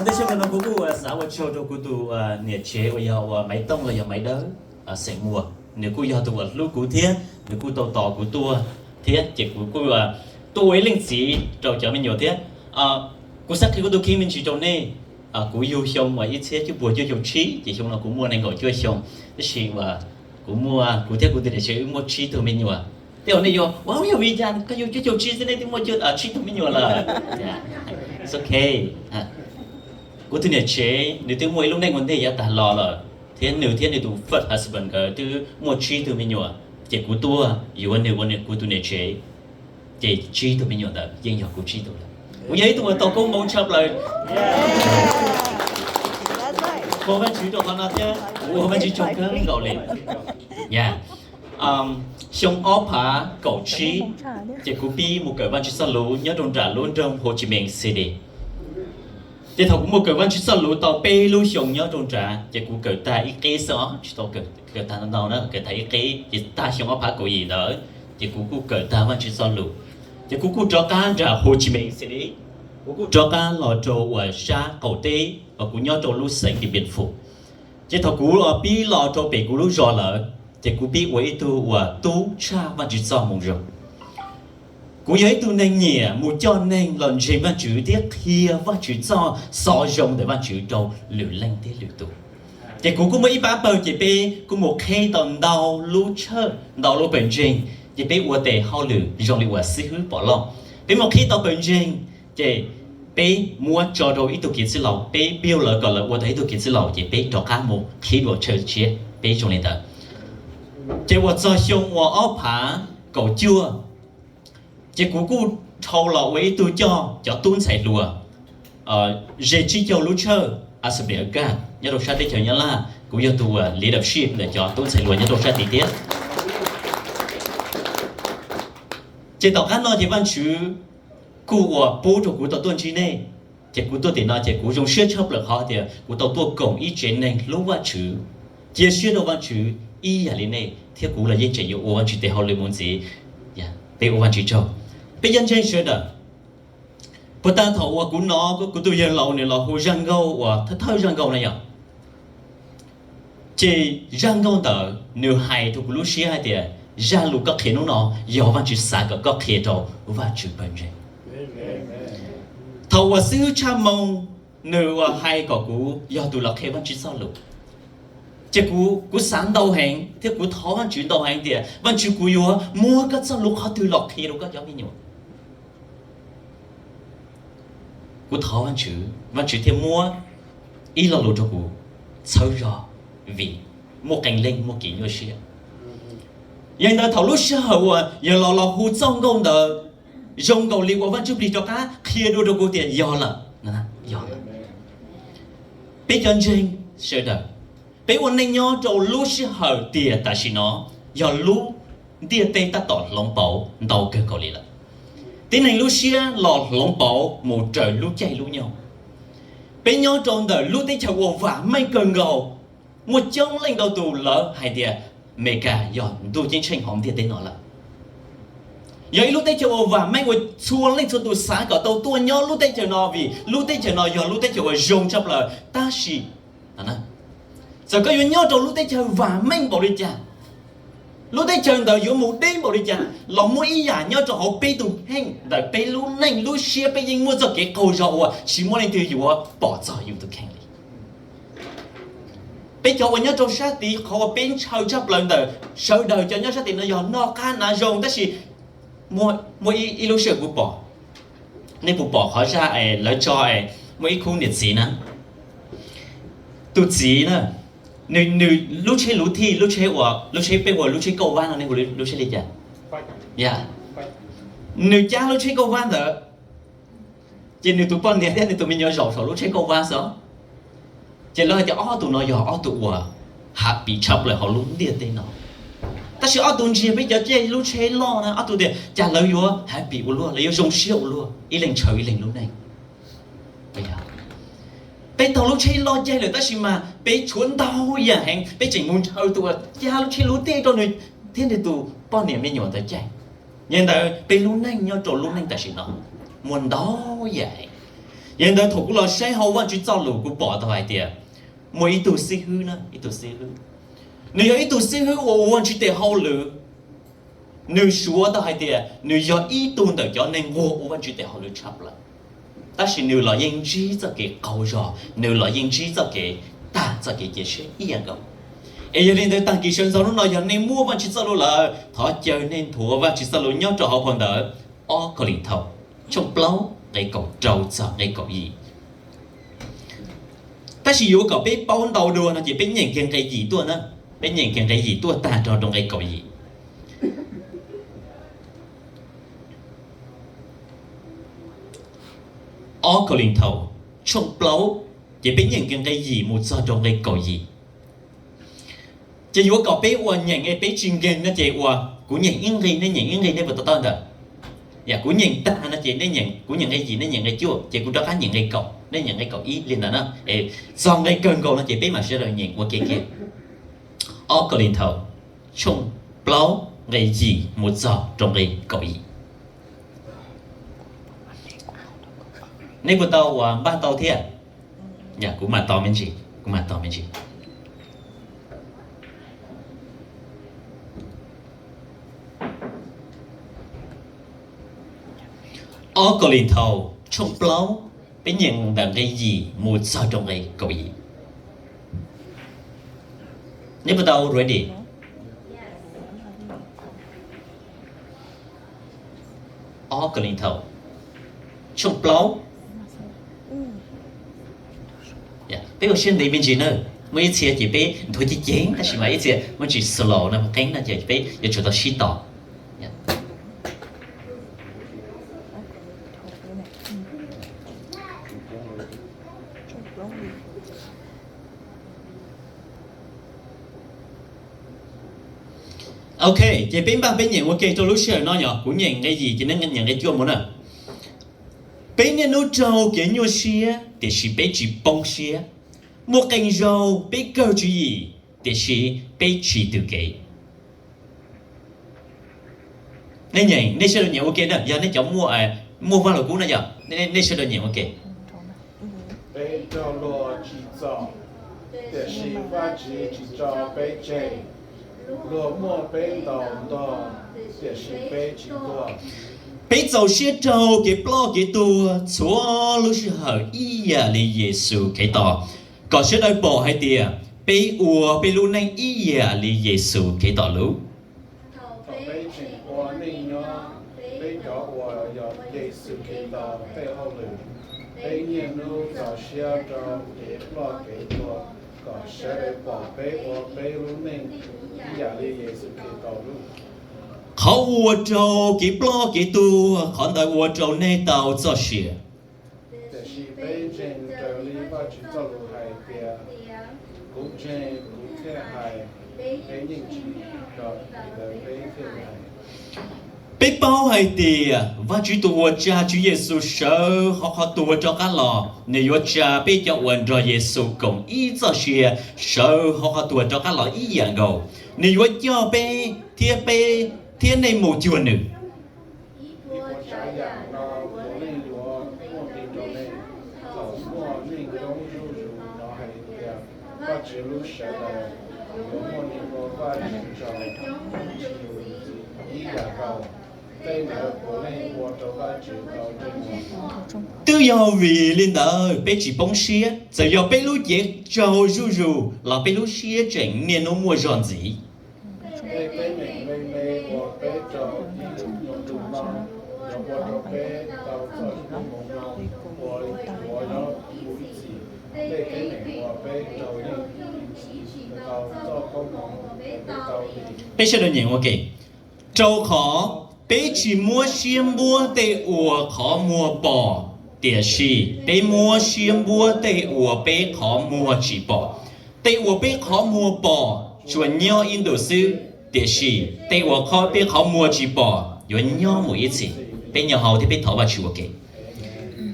Ntej xyoo no kuv kuj xav ua tsaug rau kuv tus niam tsev uas yog uas Maiv Tooj los yog Maiv Dawb, xeem Muas. Nws kuj yog tus uas hlub kuv thiab nws kuj tau tos kuv tuaj thiab ces kuv kuj tuaj ua ib leej txiv rau cov me nyuam thiab. Kuv xav qhia kuv tus kheej me ntsis rau nej. Kuv yug xyoo uas ib txhiab cuaj puas cuaj caum tsib ces xyoo no kuv muaj nees nkaum cuaj xyoo, tab sis uas kuv muaj, kuv thiab kuv tus niam tsev wb muaj tsib tug me nyuam. Tej zaum nej yuav ua, yog vim li cas koj yug cuaj caum tsib xwb nej twb muaj tsib tug me nyuam lawm? It's okay. Kuv tus niam tsev nws twb muaj ib lub neej ua ntej yav tag los lawm thiab nws thiab nws tus first husband nkawd twb muaj tsib tug me nyuam, ces kuv tuaj yuav nws ua kuv tus niam tsev, ces tsib tug me nyuam ntawd yeej yog kuv tsib tug lawm. Kuv yog ib tug uas tau koob hmoov tshaj plaws. Ua Vajtswv rau qhov no thiab kuv ua Vajtswv tsaug kawg nkaus li. Xyoo ob phav kaum tsib, ces kuv pib mus kawm Vajtswv txoj lus nyob rau nram lub nroog Hồ Chí Minh City. Ces thaum kuv mus kawm Vajtswv txoj lus tau peb lub xyoo nyob rau nrad ces kuv kawm tag ib qib xwb os, tsis tau kawm tag ntau na, kawm tag ib qib ces tag xyoo ob phav kaum yim ntawd ces kuv kuj kawm tag Vajtswv txoj lus. Ces kuv kuj rov qab nram Hồ Chí Minh City, kuv kuj rov qab los rau uas sab qaum teb uas kuv nyob rau lub xeev Điện Biên Phủ. Ces thaum kuv pib los rau pem kuv lub zos lawm, ces kuv pib ua ib tug uas tub tshaj Vajtswv txoj moo zoo. Kuv yog ib tug neeg nyiam mus coj neeg los ntseeg Vajtswv thiab qhia Vajtswv txoj xov zoo ntawm Vajtswv rau lwm leej thiab lwm tus. Ces kuv kuj muaj ib pab pawg ces peb kuj mus qhib tau ntau lub church, ntau lub pawg ntseeg, ces peb ua tes hauj lwm zoo li uas xib hwb Pov Lauj. Peb mus qhib tau pawg ntseeg, ces peb muab tso rau ib tug kev txwj laus, peb build lawv kom lawv ua tau ib tug kev txwj laus ces peb rov qab mus qhib dua church tshiab, peb zoo li ntawd. Ces uas txog xyoo uas ob phav kaum cuaj, ces kuv kuj dhau los ua ib tug coj cov tub ntxhais hluas ze tsib caug lub church Assembly of God nyob rau sab teb chaws Nyab Laj, kuv yog tus uas leadership ntawm cov tub ntxhais hluas nyob rau sab tid thiab. Ces tom qab no ces Vajtswv kuj uas pub rau kuv tau tuaj ntsib nej, ces kuv tuaj tim no ces kuv zoo siab tshaj plaws qhov tias kuv tau tuaj koom ib tsev neeg hlub Vajtswv, cia siab rau Vajtswv ib yam li nej, thiab kuv los yeej tseem yuav ua Vajtswv tes hauj lwm mus ntxiv. Peb ua Vajtswv tsaug. Peb cov ntseeg sawv daws, puag ta thaum uas kuv hnov kuv tus yawg laus nws los hu zaj nkauj uas thawj thawj zaj nkauj na yom, ces zaj nkauj ntawd nws hais rau kuv lub siab hais tias zaj lus koj qhia hnub no yog Vajtswv xav kom koj qhia rau Vajtswv pawg ntseeg. Thaum uas xib hwb tshaj moo nws uas hais kom kuv yog tus los qhia Vajtswv txoj lus, ces kuv, kuv xav ntau heev thiab kuv thov Vajtswv ntau heev tias Vajtswv, kuv yuav muab koj txoj lus qhov twg los qhia rau koj cov me nyuam. Kuv thov Vajtswv, Vajtswv thiaj muab ib lo lus rau kuv txhawb zog, vim muaj qee leej muaj kev nyuaj siab. Yog li ntawd thaum lub sij hawm uas yawg laus los hu txoj nkauj ntawd zoo nkaus li uas Vaj Ntsuj Plig rov qab qhia dua rau kuv tias yog lawm, yog lawm. Peb cov ntseeg sawv daws, peb ua neej nyob rau lub sij hawm tiam tam sim no yog lub ntiaj teb tab tom hloov pauv ntau kawg nkaus li lawm. Tib neeg lub siab los hloov pauv mus raws lub caij lub nyoog. Peb nyob rau ntawm lub teb chaws uas vam meej kawg nkaus, muaj coob leej ntau tus lawv hais tias Amelikas yog ntuj ceeb tsheej hauv ntiaj teb no lawm. Yog ib lub teb chaws uas vam meej uas txhua leej txhua tus xav kom tau tuaj nyob lub teb chaws no vim lub teb chaws no yog lub teb chaws uas zoo tshaj plaws. Tab sis txawm koj yuav nyob rau lub teb chaws vam meej npaum li cas, lub teb chaws ntawd yuav mus deb npaum li cas los muaj ib yam nyob rau hauv peb tus kheej ntawm peb lub neej lub siab, peb yeej muaj txoj kev qaug zog uas tsis muaj leej twg yuav pom txog yus tus kheej li. Peb cov uas nyob rau sab tid, qhov uas peb ntshaw tshaj plaws ntawm sawv daws cov nyob sab tid no yog noj qab hnav zoo, tab sis muaj ib lub sij hawm kuv pom, nej puas pom qhov zaj lawv tso muaj ib khub niam txiv na, tus txiv na, nws lub tsheb luv thij, lub tsheb uas lub tsheb peb hu lub tsheb kauj vab no, nej hu lub tsheb li cas? Nws cab lub tsheb kauj vab ntawd, ces nws tus poj niam thiab nws tus me nyuam zaum saum lub tsheb kauj vab xwb. Ces lawv hais tias ob tug no yog ob tug uas happy tshaj plaws hauv lub ntiaj teb no. Tab sis ob tug ntsia peb cov caij lub tsheb loj na, ob tug tias cas lawv yuav happy ua luaj, lawv yuav zoo siab ua luaj, ib leeg ntshaw ib leeg lub neej. Peb taug lub tsheb loj caij lawm tab sis mas peb tshuav ntau yam heev, peb tseem mus ntshaw tus uas cab lub tsheb luv thij rau nws thiab nws tus poj niam me nyuam ntawd caij. Yog li ntawd peb lub neej nyob rau lub neej tam sim no muaj ntau yam heev. Yog li ntawd thaum kuv los saib hauv Vajtswv txoj lus kuv pom tau hais tias muaj ib tug xib hwb na, ib tug xib hwb. Nws yog ib tug xib hwb uas ua Vajtswv tes hauj lwm. Nws suav tau hais tias nws yog ib tug ntawm cov neeg nquag ua Vajtswv tes hauj lwm tshaj plaws. Tab sis nws los yeej ntsib txoj kev qaug zog, nws los yeej ntsib txoj kev tag txoj kev cia siab ib yam nkaus. Es yog li ntawd tag kis sawv ntxov hnub no yog nej muaj Vajtswv txoj lus lawm, thov caw nej nthuav Vajtswv txoj lus nyob rau hauv phau ntawv Ob Kauleethaus tshooj plaub nqe kaum rau txog nqe kaum yim. Tab sis yuav kom peb paub ntau dua no ces peb nyeem kiag nqe yim tuaj na. Peb nyeem kiag nqe yim tuaj tag nrho rau nqe kaum yim. Ob Kauleethaus tshooj plaub, ces peb nyeem kiag nqe yim mus txog rau nqe kaum yim. Ces yuav kom peb ua nyeem es peb tsis nkeeg no ces ua kuv nyeem ib nqe nej nyeem ib nqe nej puas to taub ntawd? Yam kuv nyeem tag no ces nej nyeem, kuv nyeem nqe yim nej nyeem nqe cuaj ces kuv rov qab nyeem nqe kaum nej nyeem nqe kaum ib li ntawd na. Es txog nqe kawg nkaus no ces peb mam sawv daws nyeem ua ke kiag. Ob Kauleethaus tshooj plaub nqe yim mus txog rau nqe kaum yim. Nej puas tau uas npaj tau thiab? Yog kuv mam tau me ntsis, kuv mam tau me ntsis. Ob Kauleethaus tshooj plaub, peb nyeem ntawm nqe yim mus txog rau nqe kaum yim. Nej puas tau ready? Ob Kauleethaus tshooj plaub. Peb ua siab ntev me ntsis na, muaj ib txhia ces peb nthuav ceev ceev tab sis mas ib txhia muaj tsis slow no qeeb no ces peb yuav tsum tau sib tos. Ok, ces peb npaj peb nyeem ua ke rau lub sij hawm no yog kuv nyeem nqe yim ces nej nyeem nqe cuaj mus na. Peb niaj hnub raug kev nyuaj siab tiam sis peb tsis poob siab, muaj qee zaug peb kawg tswv yim tiam sis peb tsis tws kev. Nej nyeem, nej sawv daws nyeem ua ke na, yog nej cov muaj, muaj Vaj Lug Kub na yog, nej sawv daws nyeem ua ke. Peb raug luag tsim txom, tiam sis Vajtswv tsis tso peb tseg. Luag muab peb ntaus ntog, tiam sis peb tsis tuag. Peb txaus siab raug kev ploj kev tuag txhua lub sij hawm ib yam li Yexus Khetos, kom sawv daws pom hais tias peb ua peb lub neej ib yam li Yexus Khetos lub. Thaum peb tseem ua neej nyob, peb cov uas yog Yexus Khetos tej hauj lwm, peb niaj hnub txaus siab raug kev ploj kev tuag, kom sawv daws pom peb ua peb lub neej ib yam li Yexus Khetos lub. Qhov uas raug kev ploj kev tuag, qhov ntawd ua rau nej tau txoj sia. Tiam sis peb ntseeg raws li Vajtswv txoj lus hais tias, kuv ntseeg kuv thiaj hais, peb yeej tsis, peb thiaj hais. Peb paub hais tias Vajtswv tus uas tsa Tswv Yexus sawv hauv qhov tuag rov qab los, nws yuav tsa peb cov uas nrog Yexus koom ib txoj sia sawv hauv qhov tuag rov qab los ib yam nkaus. Nws yuav coj peb thiab peb thiab nej mus cuag nws. Ib puas tsav yam no puav leej yuav muaj nqis rau nej, thaum muaj neej coob zuj zus hnov hais tias Vajtswv hlub sawv daws, yuav muaj neeg ua Vajtswv tsaug, tsis yus ib yam nkaus. Tej ntawd puav leej ua rau Vajtswv tau ntsej muag. Twb yog vim li ntawd peb tsis poob siab, txawm yog peb lub cev tsaug zuj zus los peb lub siab tseem niaj hnub muaj zog ntxiv. Tej teeb meem me me uas peb raug ib nyuag ntu no yuav ua rau peb tau txoj koob hmoov no ua li uas nyob mus ib txhis. Tej teeb meem uas peb raug yeej ib txhis tau txoj koob hmoov es peb tau li. Peb sawv daws nyeem ua ke. Rau qhov peb tsis muab siab npuab tej uas qhov muag pom, tiam sis peb muab siab npuab tej uas peb qhov muag tsis pom. Tej uas peb qhov muag pom tsuas nyob ib ntus xwb, tiam sis tej uas peb qhov muag tsis pom yuav nyob mus ib txhis. Peb nyo hau thiab peb thov Vajtswv ua ke.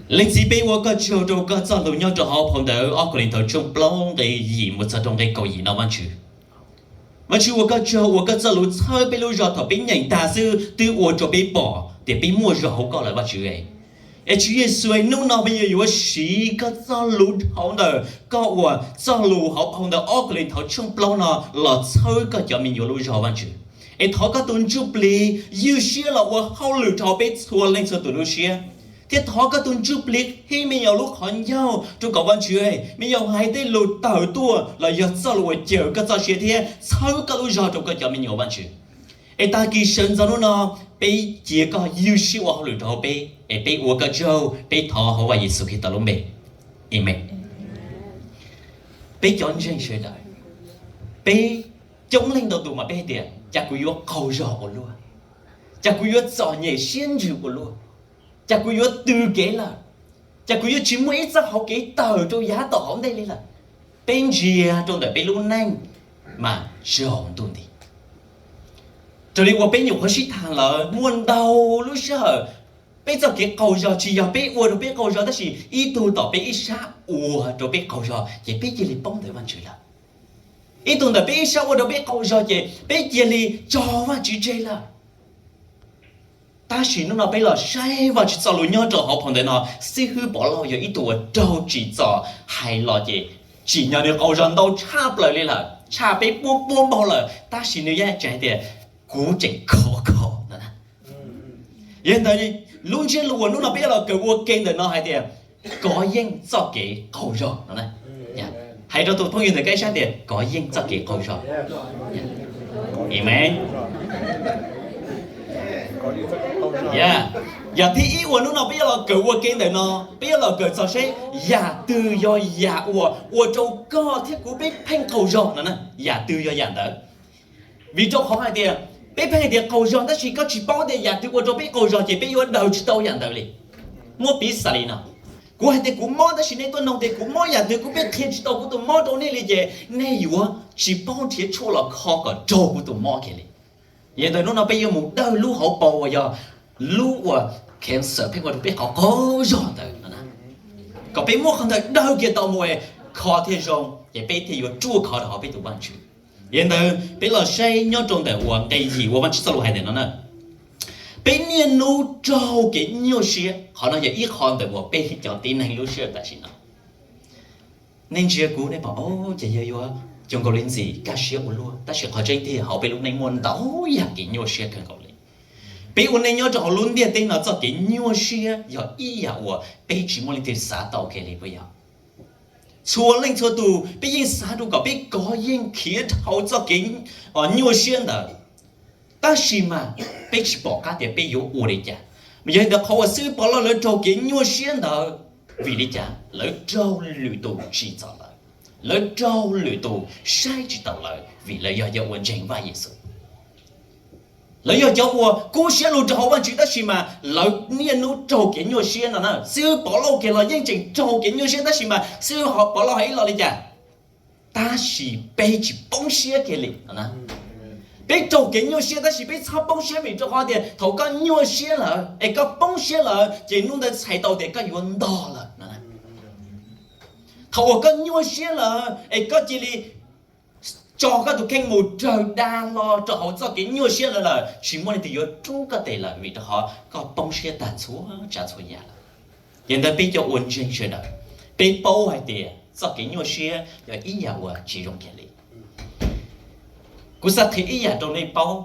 Leej Txiv, peb ua koj tsaug rau koj txoj lus nyob rau hauv phau ntawv Ob Kauleethaus tshooj plaub nqe yim mus txog rau nqe kaum yim no Vajtswv. Vajtswv, ua koj tsaug uas koj txoj lus txhawb peb lub zog, thaum peb nyeem tag xwb twb ua rau peb pom tias peb muaj zog hauv koj lawm Vajtswv. Es Tswv Yexus, hnub no peb yuav yuav siv koj txoj lus dhau ntawm koj ua txoj lus hauv phau ntawv ob Kauleethaus tshooj plaub no los txhawb koj cov me nyuam lub zog, Vajtswv. Es thov koj tus Ntsuj Plig ywj siab los ua hauj lwm rau peb txhua leej txhua tus lub siab, thiab thov koj tus Ntsuj Plig qhib me nyuam lub qhov ncauj rau kom, Vajtswv, me nyuam hais tej lus tawm tuaj los yog txoj lus uas cawm koj txoj sia thiab txhawb koj lub zog rau koj cov me nyuam, Vajtswv. Es tag kis sawv ntxov hnub no, peb cia koj ywj siab ua hauj lwm rau hauv peb, es peb ua koj tsaug, peb thov hauv Vaj Yexus Khetos lub npe. Amees. Peb cov ntseeg sawv daws, peb coob leej ntau tus mas peb hais tias, cas kuv yuav qaug zog ua luaj, cas kuv yuav txom nyem siab ntsws ua luaj, cas kuv yuav tws kev lawm, cas kuv yuav tsis muaj ib txoj hauv kev tawm rau yav tom hauv ntej li lawm. Peb ntsia rau ntawm peb lub neej mas tsaus ntuj nti. Raws li uas peb nyuam qhuav sib tham lawm, muaj ntau lub sij hawm peb txoj kev qaug zog tsis yog peb ua rau peb qaug zog, tab sis ib tug tom peb ib sab ua rau peb qaug zog ces peb cia li poob ntawm Vajtswv lawm. Ib tug ntawm peb ib sab ua rau peb qaug zog ces peb cia li tso Vajtswv tseg lawm. Tab sis hnub no peb los saib Vajtswv txoj lus nyob rau hauv phau ntawv no, xib hwb Pov Lauj yog ib tug uas raug tsim txom hais los ces tsim nyog nws qaug zog ntau tshaj plaws li lawm, tshaj peb puab puab npaug lawm, tab sis nws yeej tseem hais tias, kuv tseem khov kho no. Yog ntawd, lub ntsiab lus uas hnub no peb yuav los kawm ua ke ntawm no hais tias, kov yeej txoj kev qaug zog no. Hais rau tus phooj ywg ntawm koj ib sab tias, kov yeej txoj kev qaug zog. Amees. Yog thib ib uas hnub no peb yuav los kawm ua ke ntawm no, peb yuav los kawm txog seb yam twg yog yam uas ua rau koj thiab kuv peb pheej qaug zog no. Yam twg yog yam ntawd? Vim rau qhov hais tias, peb pheej hais tias qaug zog tab sis koj tsis paub tias yam twg ua rau peb qaug zog ces peb yuav daws tsis tau yam ntawd li. Muab piv xam li no, kuv hais tias kuv mob tab sis nej tuaj nug tias kuv mob yam twg, kuv pheej qhia tsis tau kuv tus mob rau nej li ces nej yuav tsis paub nrhiav tshuaj los kho kom raug kuv tus mob kiag li. Yog ntawd hnub no peb yuav mus dawj lub hauv paus uas yog lub uas cancer pheej ua rau peb qaug qaug zog ntawd, kom peb muab qhov ntawd dawj kiag tau mus, kho thiaj zoo ces peb thiaj yuav ruaj khov rau hauv peb tus Vajtswv. Yog ntawd peb los saib nyob rau ntawm uas nqe yim uas Vajtswv txoj lus hais ntawm no na. Peb niaj hnub raug kev nyuaj siab, qhov no yog ib qho ntawm uas peb cov tib neeg lub sij hawm tam sim no. Nej ntsia kuv nej pom, o, ces yog yuav cuag nkaus li ntxim kaj siab ua luaj, tab sis qhov tseeb tiag hauv peb lub neej muaj ntau yam kev nyuaj siab kawg nkaus li. Peb ua neej nyob rau hauv lub ntiaj teb no txoj kev nyuaj siab yog ib yam uas peb tsis muaj leej twg xav tau kiag li puas yog? Txhua leej txhua tus peb yeej xav rau kom peb kov yeej khiav dhau txoj kev nyuaj siab ntawd, tab sis mas peb tsis pom qab tias peb yuav ua li cas. Mas yog li ntawd qhov uas xib hwb Pov Lauj lawv raug kev nyuaj siab ntawd, vim li cas? Lawv raug lwm tus tsim txom lawv, lawv raug lwm tus saib tsis taus lawv vim lawv yog cov uas ntseeg Vaj Yexus. Lawv yog cov uas kub siab lug rau hauv Vajtswv tab sis mas lawv niaj hnub raug kev nyuaj siab no na. Xib hwb Pov Lauj kiag los yeej tseem raug kev nyuaj siab tab sis mas xib hwb Pov Lauj hais ib lo li cas? Tab sis peb tsis poob siab kiag li no. Peb raug kev nyuaj siab tab sis peb txhob poob siab vim rau qhov tias thaum koj nyuaj siab lawm es koj poob siab lawm ces hnub ntawd txhais tau tias koj yuav ntog lawm no. Thaum uas koj nyuaj siab lawm es koj cia li tso koj tus kheej mus raws dag los rau hauv txoj kev nyuaj siab lawm lawm tsis muaj leej twg yuav rub koj tes lawm vim rau qhov koj poob siab tag txhua tsav txhua yam lawm. Yog ntawd peb cov uas ntseeg sawv daws, peb paub hais tias txoj kev nyuaj siab yog ib yam uas tsis zoo kiag li. Kuv xav qhia ib yam rau nej paub,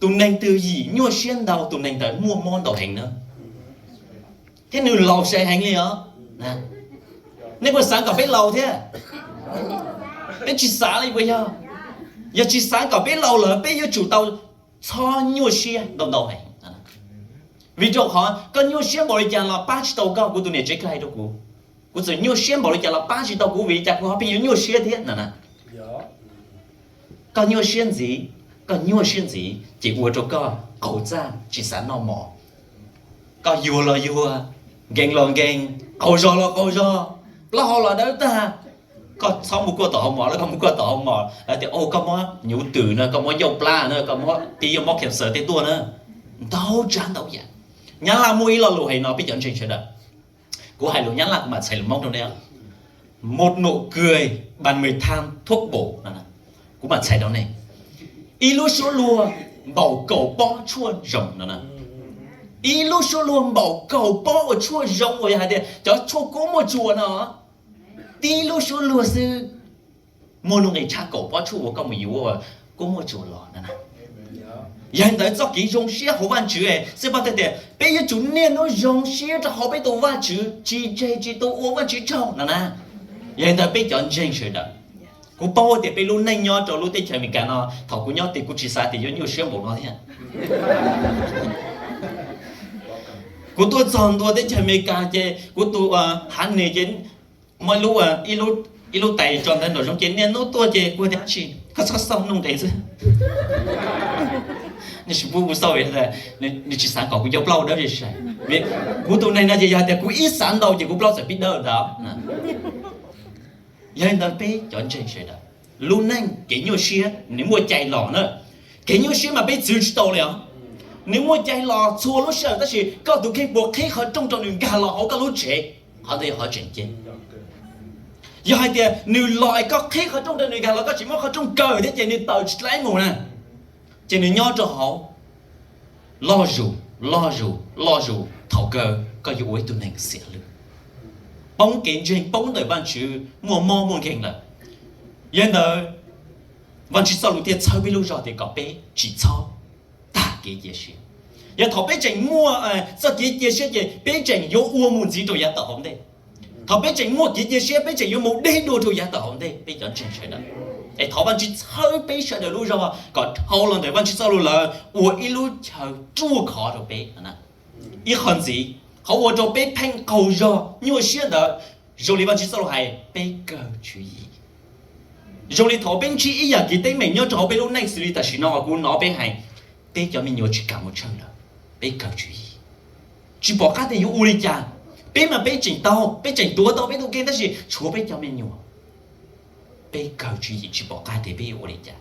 tus neeg twg yim nyuaj siab ntau tus neeg ntawd muaj mob ntau heev na, thiab nws laus sai heev li os. Nej puas xav kom peb laus thiab? Peb tsis xav li puas yog? Yog tsis xav kom peb laus lawm peb yuav tsum tau txhob nyuaj siab ntau ntau heev. Vim rau qhov koj nyuaj siab npaum li cas los pab tsis tau koj, kuv tus niam tsev hais rau kuv. Kuv txawm nyuaj siab npaum li cas los pab tsis tau kuv vim li cas kuv ho pheej yuav nyuaj siab thiab no na. Koj nyuaj siab ntxiv, koj nyuaj siab ntxiv ces ua rau koj qaug txaj tsis xav noj mov. Koj yuag los yuag, nkees los nkees, qaug zog los qaug zog, plaub hau los dawb tag. Koj txhob mus kuaj tom hauv mos, koj mus kuaj tom hauv mos lawv tias, o, koj mob nyuv twm no, koj mob ncauj plab no, koj mob pib yuav mob cancer tej tuaj na. Ntau tsav ntau yam. Nyab Laj muaj ib lo lus hais no peb cov ntseeg sawv daws. Kuv hais lus Nyab Laj kuv mam txhais lus Hmoob rau nej. Một nụ cười bằng mười thang thuốc bổ no. Kuv mam txhais rau nej. Ib lub suab luag npaum kaum pob tshuaj zoo no na. Ib lub suab luag npaum kaum pob uas tshuaj zoo uas yog hais tias cov tshuaj kub muaj tsuas no, tib lub suab luag xwb muaj nuj nqis tshaj kaum pob tshuaj uas koj mus yuav kub muaj tsuas los no na. Yog li ntawd txoj kev zoo siab hauv Vajtswv xwb pab tias peb yuav tsum niaj hnub zoo siab rau hauv peb tus Vajtswv, tsis tseg tsis tu ua Vajtswv tsaug no na. Yog li ntawd peb cov ntseeg sawv daws, kuv paub tias peb lub neej nyob rau lub teb chaws Amelikas no, thaum kuv nyob tid kuv tsis xav tias yuav nyuaj siab npaum no thiab. Kuv tuaj txog ntua teb chaws Amelikas ces kuv tus hav nes ces muaj ib lub tais tso ntawd nraum zoov ces niaj hnub tuaj ces kuv tias, Ab tsi, koj txhob xauj nuj nqis xwb. Nws tsis pub kuv xauj, nws tsis xav kom kuv cov plaub dawb zis. Kuv tus neeg no ces yog tias kuv ib xav ntau ces kuv plaub txawm pib dawb ntawd. Yog li ntawd peb cov ntseeg sawv daws, lub neej kev nyuaj siab nws muaj cai los na. Kev nyuaj siab mas peb txwv tsis tau li os. Nws muaj cai los txhua lub sij hawm tab sis koj tus kheej puas qhib qhov rooj rau nws nkag los hauv koj lub tsev, qhov ntawd yog qhov tseem ceeb. Yog hais tias nws los es koj qhib qhov rooj rau nws nkag los koj tsis muab qhov rooj kaw thiab ces nws tawm tsis dlaib mus na, ces nws nyob rau hauv loj zus, loj zus, loj zus, thaum kawg koj yuav ua ib tug neeg xiam lws, poob kev ntseeg, poob ntawm Vajtswv, muaj mob muaj nkeeg lawm. Yog li ntawd Vajtswv txoj lus thiaj txhawb peb lub zog tias kom peb tsis txhob tag kev cia siab. Yog thaum peb tseem muaj txoj kev cia siab ces peb tseem yuav ua mus ntxiv rau yav tom hauv ntej. Thaum peb tseem muaj kev cia siab peb tseem yuav mus deb dua rau yav tom hauv ntej, peb cov ntseeg sawv daws. Es thov Vajtswv txhawb peb sawv daws lub zog kom dhau los ntawm Vajtswv txoj lus lawm ua ib lub chaw ruaj khov rau peb. Ib qho ntxiv, qhov ua rau peb pheej qaug zog nyuaj siab ntawd, zoo li Vajtswv txoj lus hais, peb kawg tswv yim. Zoo li thaum peb ntsib ib yam kev teeb meem nyob rau hauv peb lub neej xws li tam sim no kuv hnov peb hais, peb cov me nyuam tsis kam mus tshawj lawm, peb kawg tswv yim, tsis pom qab tias yuav ua li cas. Peb mas peb tseem tau, peb tseem tuav tau peb tus kheej tab sis tshuav peb cov me nyuam, peb kawg tswv yim tsis pom qab tias peb yuav ua li cas.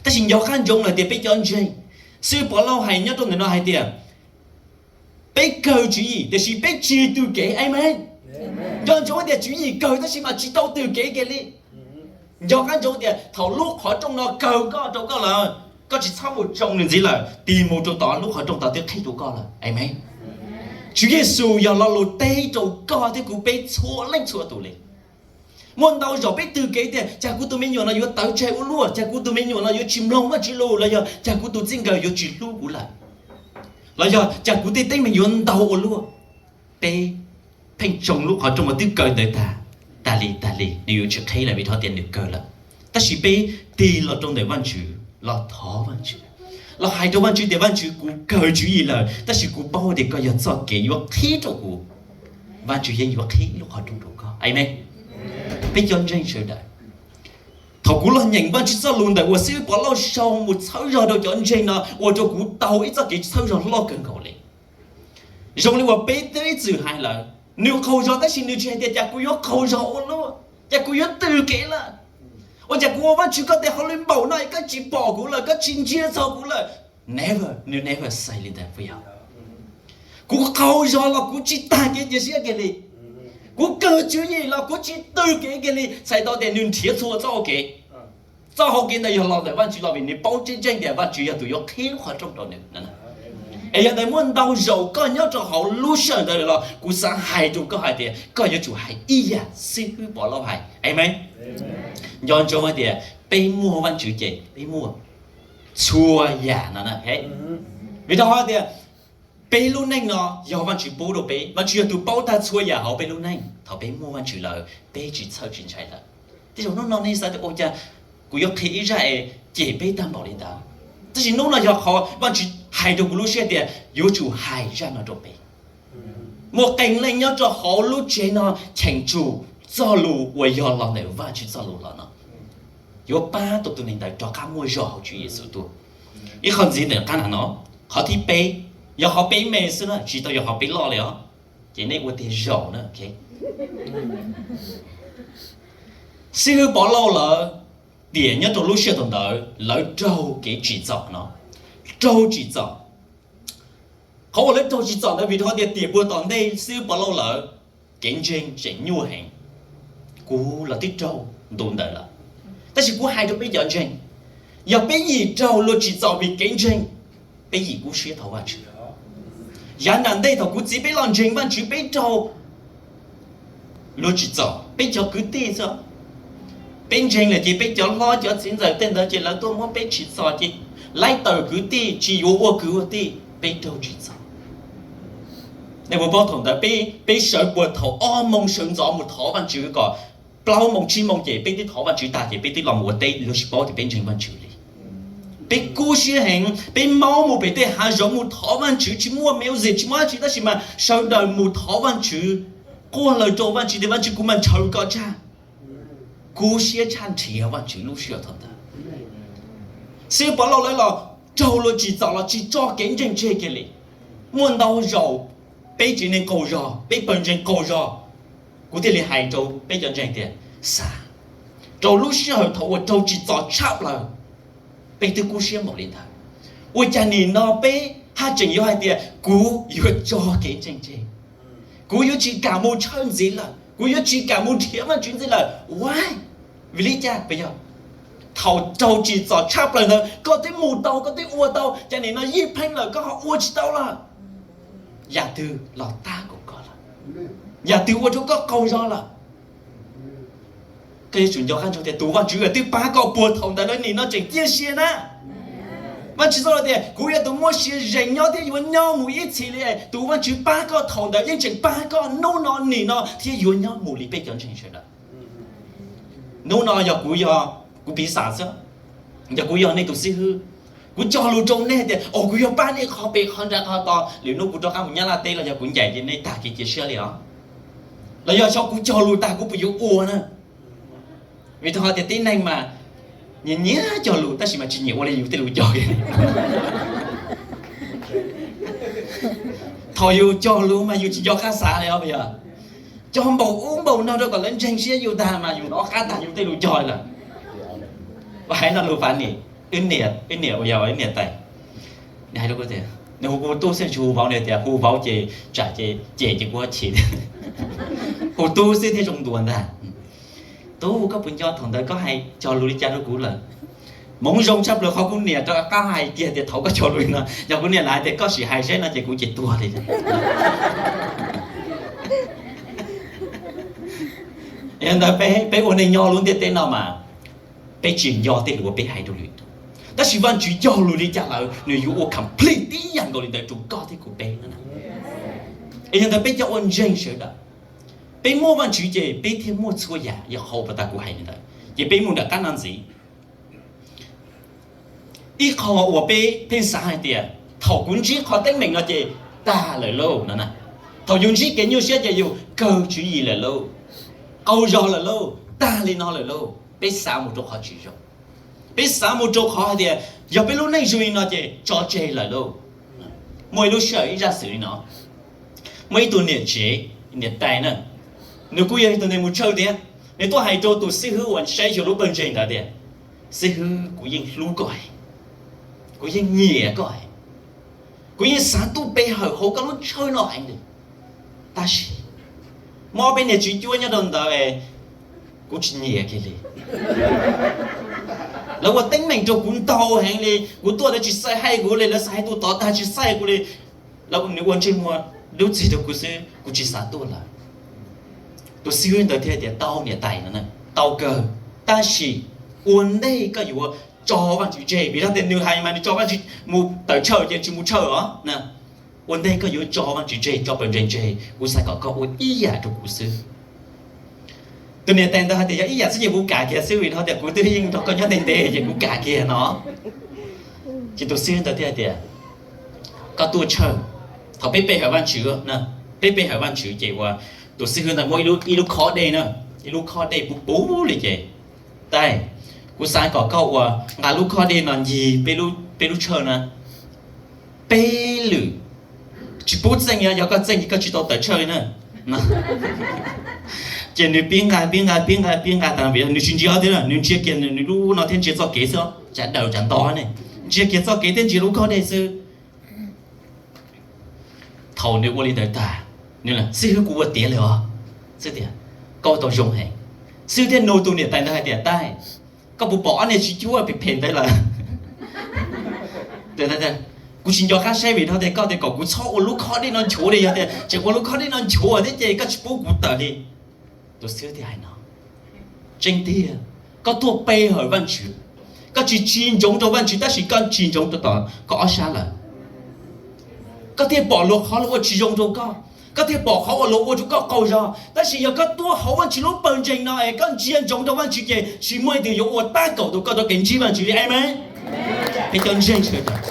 Tab sis nco qab ntsoov lawm tias peb cov ntseeg, xib hwb Pov Lauj hais nyob rau ntawm no hais tias peb kawg tswv yim tiam sis peb tseg tw kev, amees. Nco ntsoov tias tswv yim kawg tab sis mas tsis tau tw kev kiag li. Nco qab ntsoov tias thaum lub qhov rooj no kawg koj rau koj lawm, koj tsis txhob mus tsoo nws ntxiv lawm, tig mus rau tod lub qhov rooj tod twb qhib rau koj lawm, amees. Tswv Yexus yog lo lus teb rau koj thiab kuv peb txhua leej txhua tus li. Muaj ntau zaus peb tw kev tias cas kuv tus me nyuam no yuav tawv tseg ua luaj, cas kuv tus me nyuam no yuav tsis mloog Vajtswv lus, los yog cas kuv tus txij nkawm yuav tsis hlub kuv lawm, los yog cas kuv tej teeb meem yuav ntau ua luaj. Peb pheej tsoo lub qhov rooj uas twb kawg ntawd tag, tas li tas li, nws yuav tsis qhib lawm vim rau tias nws kawg lawm. Tab sis peb tig los rau ntawm Vajtswv los thov Vajtswv, los hais rau Vajtswv tias Vajtswv, kuv kawg tswv yim lawm tab sis kuv paub tias koj yog txoj kev yuav qhib rau kuv. Vajtswv yeej yuav qhib lub qhov rooj rau koj, amees. Peb cov ntseeg sawv daws, thaum kuv los nyeem Vajtswv txoj lus ntawm uas xib hwb Pov Lauj sau mus txhawb zog rau cov ntseeg no ua rau kuv tau ib txoj kev txhawb zog loj kawg nkaus li. Zoo li uas peb twb ib txwm hais lawm, nws qaug zog tab sis nws tsis hais tias cas kuv yuav qaug zog ua luaj, cas kuv yuav tw kev lawm, ua cas kuv ua Vajtswv koj tes hauj lwm npaum no koj tsis pom kuv lawm, koj tsis ntsia txog kuv lawm. Never, nws never say li ntawd, puas yog? Kuv qaug zog los kuv tsis tag kev cia siab kiag li, kuv kawg tswv yim los kuv tsis tw kev kiag li, txhais tau tias nws nrhiav txhua txoj hau kev. Txoj hau kev ntawd yog los ntawm Vajtswv los vim nws paub tseeb tseeb tias Vajtswv yog tus yuav qhib lub qhov rooj rau nws. Es yog ntawd muaj ntau zaus koj nyob rau hauv lub sij hawm ntawd los kuv xav hais rau koj hais tias koj yuav tsum hais ib yam xib hwb Pov Lauj hais, amees. Nco ntsoov hais tias peb muaj Vajtswv ces peb muaj txhua yam no. Vim rau qhov tias peb lub neej no yog Vajtswv pub rau peb, Vajtswv yog tus paub tag txhua yam hauv peb lub neej. Thaum peb muaj Vajtswv lawm peb tsis txhawj tsis ntshai lawm. Tej zaum hnub no nej xav tias ua cas kuv yuav qhia ib zaj es cem peb tag npaum li ntawd, tab sis hnub no yog qhov Vajtswv hais rau kuv lub siab tias yuav tsum hais zaj no rau peb. Muaj qee leej nyob rau hauv lub tsev no cheem tsum txoj lus uas yog los ntawm Vajtswv txoj lus los no, yuav pab tau tus neeg ntawd rov qab muaj zog hauv Tswv Yexus tuaj. Ib qho ntxiv ntawm qab no, qhov thib peb, yog qhov peb me xwb na, tsis tau yog qhov peb loj li os, ces nej ua tiag zaum na. Xib hwb Pov Lauj lawv tiam nyob rau lub sij hawm ntawd lawv raug kev tsim txom no, raug tsim txom. Qhov uas lawv raug tsim txom ntawd vim rau tias tiam puag tom ntej xib hwb Pov Lauj lawv kev ntseeg tseem nyuaj heev. Kuv los twb raug ntu ntawd lawm, tab sis kuv hais rau peb cov ntseeg, yog peb yim raug luag tsim txom vim kev ntseeg, peb yim kub siab thov Vajtswv. Yav nram ntej thaum kuv txiv peb los ntseeg Vajtswv peb raug luag tsim txom, peb cov kwv tij xwb. Peb ntseeg lawm ces peb cov hlob cov txiv ntxawm tej ntawd ces lawv tuaj muab peb tsim txom ces laib tawm kwv tij tsis yuav ua kwv ua tij, peb raug tsim txom. Nej puas paub thaum ntawd peb sawv puag thaum ob moos sawv ntxov mus thov Vajtswv kom plaub moos tsib moos ces peb twb thov Vajtswv tag ces peb twb los mus ua teb, luag tsis paub tias peb ntseeg Vajtswv li. Peb kub siab heev, peb maub mus pem tej hav zoov mus thov Vajtswv, tsis muaj music tsis muaj dab tsi tab sis mas sawv daws mus thov Vajtswv, quaj lawm rau Vajtswv tias Vajtswv kuv mas ntshaw koj tshaj. Kub siab tshaj nrhiav Vajtswv lub sij hawm thaum ntawd. Xib hwb Pov Lauj lawv los raug luag tsim txom los tsis tso kev ntseeg tseg kiag li. Muaj ntau zaus peb tsev neeg qaug zog, peb pawg ntseeg qaug zog, kuv thiaj li hais rau peb cov ntseeg tias, xav rau lub sij hawm thaum uas raug tsim txom tshaj plaws, peb twb kub siab npaum li ntawd, ua cas nim no peb haj tseem yuav hais tias kuv yuav tso kev ntseeg tseg, kuv yuav tsis kam mus tshawj ntxiv lawm, kuv yuav tsis kam mus nrhiav Vajtswv ntxiv lawm? Why? Vim li cas? Puas yog thaum raug tsim txom tshaj plaws ntawd koj twb mus tau, koj twb ua tau, cas nim no yij pheej lawm koj ho ua tsis tau lawm? Yam twg los tab kaum koj lawm? Yam twg ua rau koj qaug zog lawm? Koj yuav tsum nco qab ntsoov tias tus Vajtswv uas twb pab koj puag thaum ntawd lawm nim no tseem ciaj sia na. Vajtswv txoj lus tias kuv yog tus muaj sia ze nyob thiab yuav nyob mus ib txhis li. Tus Vajtswv pab koj thaum ntawd yeej tseem pab koj hnub no nim no thiab yuav nyob mus li peb cov ntseeg sawv daws. Hnub no yog kuv, yog kuv piv xam xwb, yog kuv yog nej tus xib hwb, kuv cog lus rau nej tias, o, kuv yuav pab nej qhov pem qhov nrad qhov tod, lwm hnub kuv rov qab mus Nyab Laj teb los yog kuv ncaim ces nej tag kev cia siab li os. Los yog xyov kuv cog lus tag kuv puas yuav ua na? Vim rau qhov tias tib neeg mas nyias nyias cog lus tab sis mas tsis nyiam ua li yus tej lus cog. Thaum yus cog lus mas yus tsis nco qab xav li os, yog cog npaum ub npaum no rau kom lawv ntseeg siab yus tag mas yus hnov qab tag yus tej lus cog lawm. Ua hais no lus fav niam, wb niam, wb niam uas yog wb niam tais, nws hais rau kuv tias, nws hu kuv tub xwb tsis hu vauv, nws tias hu vauv ces tsam ces cem ces kuv chim. Hu tub xwb thiaj zoo ntuas ntag. Tub, koj puas nco thaum ntawd koj hais cog lus li cas rau kuv lawm? Hmoov zoo tshaj plaws qhov kuv niam rov qab hais kiag tias thaum koj cog lus li no, yog kuv niam lam hais tias koj sim hais seb no ces kuv ces tuag li. Yog ntawd peb ua neeg nyob lub ntiaj teb no mas peb tsis nco tej lus uas peb hais rau lwm tus, tab sis Vajtswv cog lus li cas lawm nws yuav ua complete tib yam nkaus li ntawd rau koj thiab kuv peb. Es yog ntawd peb cov ua ntseeg sawv daws, peb muaj Vajtswv ces peb thiaj muaj txhua yam, yog qhov uas puag ta kuv hais li ntawd ces peb mus nram qab no ntxiv. Ib qho uas peb pheej xav hais tias thaum kuv ntsib qhov teeb meem no ces tag lawm lauj no na. Thaum yus ntsib kev nyuaj siab ces yus kawg tswv yim lawm lauj, qaug zog lawm lauj, tag li no lawm lauj. Peb xav mus rau qhov tsis zoo. Peb xav mus rau qhov hais tias yog peb lub neej zoo li no ces tso tseg lawm lauj. Muaj ib lub sij hawm ib zaj xwm li no, muaj ib tug niam tsev, niam tais na, nws kuj yog ib tug neeg mus tshawj thiab. Nws tuaj hais rau tus xib hwb uas saib xyuas lub pawg ntseeg ntawd tias, xib hwb, kuv yeej hlub koj, kuv yeej nyiam koj, kuv yeej xav tuaj pe hawm hauv koj lub tshawj no heev li, tab sis muaj ob peb niag tswv cuab nyob rau ntawd, kuv tsis nyiam kiag li. Lawv ua teeb meem rau kuv ntau heev li, kuv tuaj lawv tsis xav hais kuv li, lawv xav hais tus tod tag tsis xav hais kuv li. Lawv, nws ua ntsej muag dub txig rau kuv xwb, kuv tsis xav tuaj lawm. Tus xib hwb ntawd thiaj tias, tau niam tais no, tau kawg, tab sis ua ntej koj yuav tso Vajtswv tseg, vim tias nws hais mas nws tso Vajtswv mus tawm tshawj ces tsis mus tshawj os. Ua ntej koj yuav tso Vajtswv tseg, tso pawg ntseeg tseg, kuv xav kom koj ua ib yam rau kuv xwb. Tus niam tais ntawd hais tias, yog ib yam xwb ces kuv kam kiag xwb, vim tias kuv twb yeej nrog koj nyob ntev ntev ces kuv kam kiag no. Ces tus xib hwb ntawd thiaj hais tias, koj tuaj tshawj, thaum peb pe hawm Vajtswv, peb pe hawm Vajtswv ces ua, tus xib hwb ntawd muab ib lub khob dej na, ib lub khob dej puv puv li ces, tais, kuv xav kom koj ua, nqa lub khob dej no ncig peb lub tshawj na peb lwm, tsis pub txeej, yog koj txeej ces koj tsis tau tawm tshawj li na. Ces nws pib nqa pib nqa pib nqa pib nqa tas vim nws tsis ntsia thiab, nws ntsia kiag nws lub no thiab ntsia txoj kev xwb, tsam daws tsam nto ne, ntsia kiag txoj kev thiab ntsia lub khob dej xwb. Thaum nws ua li ntawd tag, nws, xib hwb, kuv ua tiav lawm os. Xib hwb tias, koj ua tau zoo heev. Xib hwb thiaj nug tus niam tais ntawd hais tias, tais, koj puas pom ob niag tswv cuab phem phem ntawd lawm? Kuv tsis nco qab saib vim rau tias koj tias kom kuv txhob ua lub khob dej no nchuav li, yog tias tseem ua lub khob dej no nchuav thiab ces koj tsis pub kuv tawm li. Tus xib hwb thiaj hais no, tseeb tiag, koj tuaj pe hawm Vajtswv, koj tsis tsis ntsoov rau Vajtswv tab sis koj tsis ntsoov rau tom koj ob sab lawm. Koj thiaj pom luag qhov luag ua tsis zoo rau koj, koj thiaj pom qhov uas luag ua rau koj qaug zog. Tab sis yog koj tuaj hauv Vajtswv lub pawg ntseeg no es koj ntsia ntsoov rau Vajtswv ces tsis muaj leej twg yuav ua tab kaum tus koj rov kev ntsib Vajtswv li. Amen. Peb cov ntseeg sawv daws,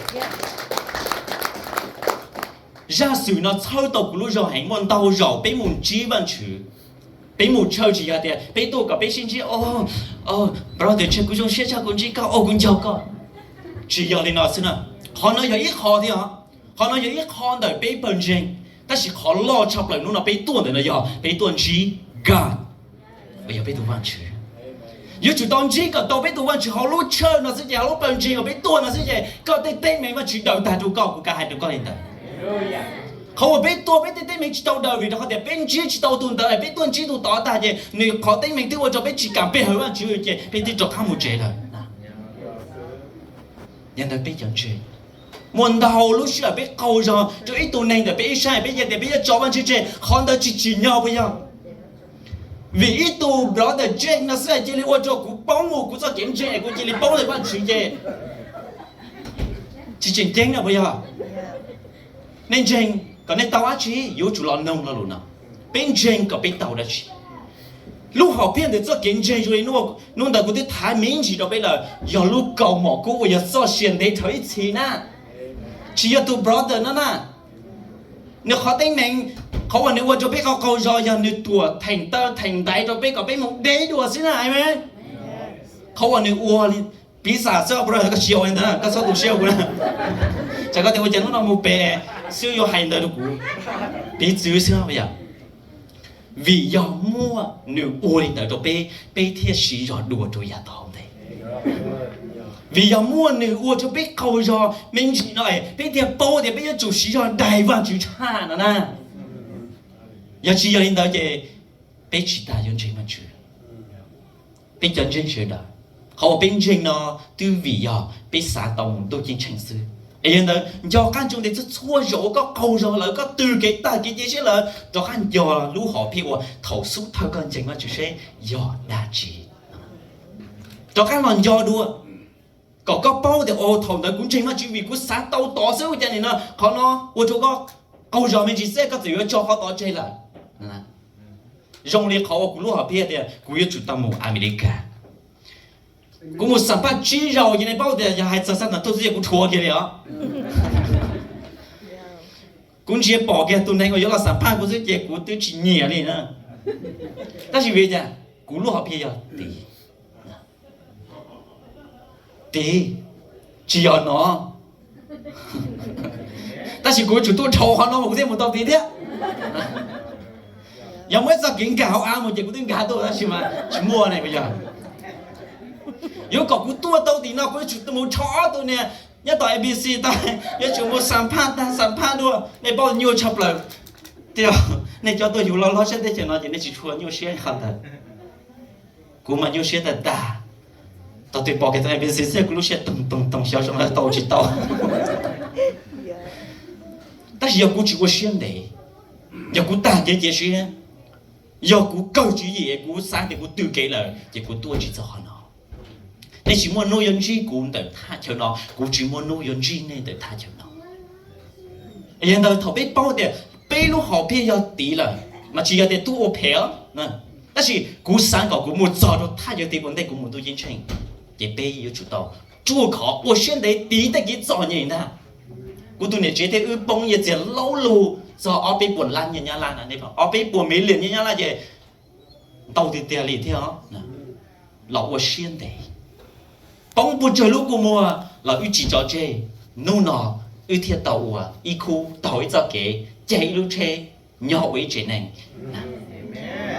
zaj xwm no txhawb tau kuv lub zog heev. Muaj ntau zaus peb mus ntsib Vajtswv, peb mus church tsis yog tias peb tuaj kom peb sib ntsib, o, brother, kuv zoo siab tshaj kuv ntsib koj, o, kuv nco koj. Tsis yog li no xwb na. Qhov no yog ib qho thiab os. Qhov no yog ib qho ntawm peb pawg ntseeg, tab sis qhov loj tshaj plaws hnub no peb tuaj ntawm no yog peb tuaj ntsib God, uas yog peb tus Vajtswv. Yuav tsum tau ntsib kom tau peb tus Vajtswv hauv lub church no xwb ces, hauv lub pawg ntseeg uas peb tuaj no xwb ces koj tej teeb meem Vajtswv daws tag rau koj, kuv kam hais rau koj li ntawd. Qhov uas peb tuaj peb tej teeb meem tsis tau daws vim rau qhov tias peb ntsib tsis tau tus ntawd, peb tuaj ntsib tus tod tag ces nws qhov teeb meem twb ua rau peb tsis kam pe hawm Vajtswv ces peb twb rov qab mus tsev lawm. Yog ntawd peb cov ntseeg, muaj ntau lub sij hawm peb qaug zog rau ib tug neeg ntawm peb ib sab, peb cia tias peb yuav tso Vajtswv tseg, qhov ntawd tsis tsim nyog puas yog? Vim ib tug brother Jack no xwb cia li ua rau kuv poob mus kuv txoj kev ntseeg es kuv cia li poob ntawm Vajtswv ces tsis tseem ceeb na puas yog? Nej ntseeg kom nej tau dab tsi yuav tsum los noog lo lus no. Peb ntseeg kom peb tau dab tsi? Lub hom phiaj ntawm txoj kev ntseeg zoo li hnub ntawd kuv twb thav me ntsis rau peb lawm, yog lub kaus mom kub uas yog txoj sia ntev dhawv ib txhis na. Tsis yog tus brother no na. Nws qhov teeb meem, qhov uas nws ua rau peb qaug qaug zog yog nws tuam theem taw theem ntaiv rau peb kom peb mus deb dua xwb na, amen. Qhov uas nws ua li, piv xam xwb, koj tsis ua li ntawd koj txhob tu siab kuv na. Tsam koj tias ua cas hnub no mus pem xwb yuav hais ntawd rau kuv. Piv txwv xwb yom. Vim yog muaj nws ua li ntawd rau peb, peb thiaj siv zog dua rau yav tom ntej. Vim yog muaj nws ua rau peb qaug zog me ntsis no es peb thiaj paub tias peb yuav tsum siv zog daig Vajtswv tshaj no na. Yog tsis yog li ntawd ces peb tsis tas yuav ntseeg Vajtswv. Peb cov ntseeg sawv daws, qhov uas peb ntseeg no twb vim yog peb xav tau mus ntuj ceeb tsheej xwb. Es yog ntawd nco qab ntsoov tias txhua txhua zaus uas koj qaug zog lawm, koj tws kev tag kev cia siab lawm, rov qab nco lub hom phiaj uas thaum xub thawj koj ntseeg Vajtswv seb yog dab tsi. Rov qab los nco dua, kom koj paub tias, o, thaum ntawd kuv ntseeg Vajtswv vim kuv xav tau tod xwb, ua cas nim no qhov no ua rau koj qaug zog me ntsis xwb koj txawm yuav tso qhov tod tseg lawm. Zoo li qhov uas kuv lub hom phiaj tias kuv yuav tsum tau mus Amelikas. Kuv mus xam phaj tsib zaus ces nej paub tias yog hais txog xab tas tuj xwb ces kuv rhuav kiag li os. Kuv ntsia pom kiag tus neeg uas yuav los xam phaj kuv xwb ces kuv twb tsis nyiam li na. Tab sis vim cas? Kuv lub hom phiaj yog tid. Tid, tsis yog no. Tab sis kuv yuav tsum tuaj dhau qhov no mas kuv thiaj mus tau tid thiab. Yog muaj ib txoj kev nkag hauv av mus ces kuv twb nkag tuaj tab sis mas tsis muaj ne puas yog? Yuav kom kuv tuaj tau tim no kuv yuav tsum mus dhau ob tug niag nyob tom A B C tau, yuav tsum mus xam phaj tag xam phaj dua, nej paub nyuaj tshaj plaws. Tias nej cov tuaj yug loj loj sab teb chaws no ces nej tsis tshua nyuaj siab qhov ntawd. Kuv mas nyuaj siab tag tag. Thaum twg pom kev tau A B C xwb kuv lub siab toog toog toog xyov zoo tau tsis tau. Tab sis yog kuv tsis ua siab ntev, yog kuv tag kev cia siab, yog kuv kawg tswv yim es kuv xav tias kuv tws kev lawm ces kuv tuaj tsis txog qhov no. Nej tsis muaj hnub yuav ntsib kuv ntawm thaj chaw no, kuv tsis muaj hnub yuav ntsib nej ntawm thaj chaw no. Yog ntawd thaum peb paub tias peb lub hom phiaj yog tid lawm, mas tsis yog tias tuaj ua phem, tab sis kuv xav kom kuv mus txog rau thaj chaw tid ua ntej kuv mus ntuj ceeb tsheej, ces peb yuav tsum tau ruaj khov ua siab ntev tiv tej kev txom nyem ntag. Kuv tus niam tsev thiab wb poob nyiaj txiag laub lug txog ob peb puas lab nyiaj Nyab Laj na, ob peb puas million nyiaj Nyab Laj ces ntau tiag tiag li thiab. Los ua siab ntev, poob puas tsawg lub kua muag los wb tsis tso tseg. Hnub no wb thiaj tau ua ib khub, taug ib txoj kev, caij ib lub tsheb, nyob ua ib tsev neeg.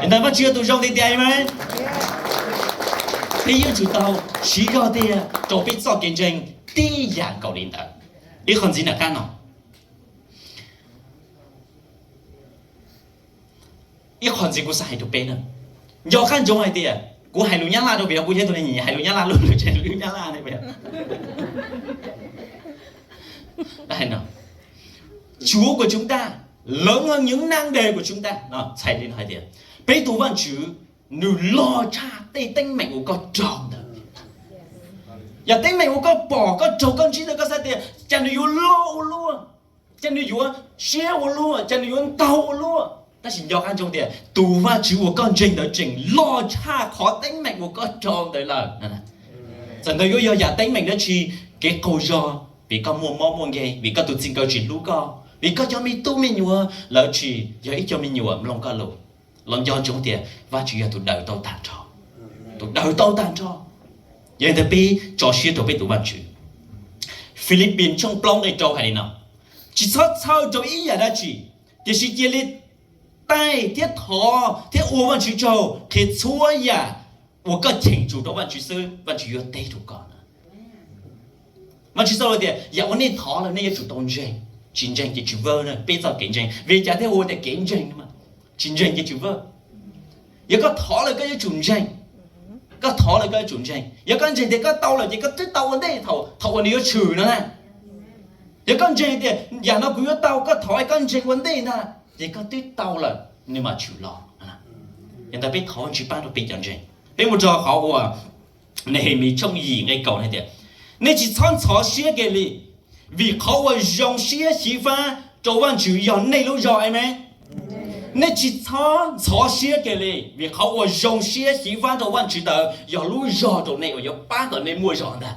Ntawd Vajtswv yog tus zoo tiag tiag, amen. Peb yuav tsum tau siv zog tiag rau peb txoj kev ntseeg tib yam nkaus li ntawd. Ib qho ntxiv nram qab no, ib qho ntxiv kuv xav hais rau peb na, nco qab ntsoov hais tias kuv hais lus Nyab Laj rau vim yog kuv yog tus neeg nyiam hais lus Nyab Laj, lub lus tseem lus Nyab Laj ne. Chúa của chúng ta lớn hơn những nan đề của chúng ta. Txhais li no hais tias, peb tus Vaj Tswv nws loj tshaj tej teeb meem uas koj raug ntawd. Yog teeb meem uas koj pom, koj raug, koj ntsib ntawd, koj xav tias cas nws yuav loj ua luaj, cas nws yuav siab ua luaj, cas nws yuav ntau ua luaj. Tab sis nco qab ntsoov tias tus Vaj Tswv uas koj ntseeg ntawd tseem loj tshaj qhov teeb meem uas koj raug ntawd lawm. Txawm ntawd yuav yog yam teeb meem dab tsi, kev qaug zog vim koj muaj mob muaj nkeeg, vim koj tus txij nkawm tsis hlub koj, vim koj cov me tub me nyuam lawv tsis yog ib co me nyuam mloog koj lus, los nco ntsoov tias Vaj Tswv yog tus daws tau tag nrho, tus daws tau tag nrho. Yog li ntawd peb tso siab rau peb tus Vaj Tswv. Philippines tshooj plaub nqe rau hais li no: Tsis txhob txhawj rau ib yam dab tsi, tiam sis cia li taij thiab thov thiab ua Vaj Tswv tsaug qhia txhua yam uas koj cheem tsum rau Vaj Tswv xwb, Vaj Tswv yuav teb rau koj. Vaj Tswv txoj lus tias yam uas nej thov lawm nej yuav tsum tau ntseeg, tsis ntseeg ces tsis vawj na. Peb txoj kev ntseeg, vim li cas thiaj hu tias kev ntseeg? Tsis ntseeg ces tsis vawj. Yog koj thov lawm koj yuav tsum ntseeg, koj thov lawm koj yuav tsum ntseeg. Yog koj ntseeg tias koj tau lawm ces koj twb tau ua ntej thaum, thaum uas nws yuav tshwm no na. Yog koj ntseeg tias yam no kuv yuav tau, koj thov koj ntseeg ua ntej ntag, ces koj twb tau lawm, nws mam tshwm los. Yog ntawd peb thov Vajtswv pab rau peb cov ntseeg. Peb mus rau qhov uas Nehemis tshooj yim nqe kaum hais tias, nej tsis txhob ntxhov siab kiag li, vim qhov uas zoo siab xyiv fab rau Vajtswv yog nej lub zog. Amees. Nej tsis txhob ntxhov siab kiag li, vim qhov uas zoo siab xyiv fab rau Vajtswv ntawd yog lub zog rau nej uas yuav pab kom nej muaj zog ntag.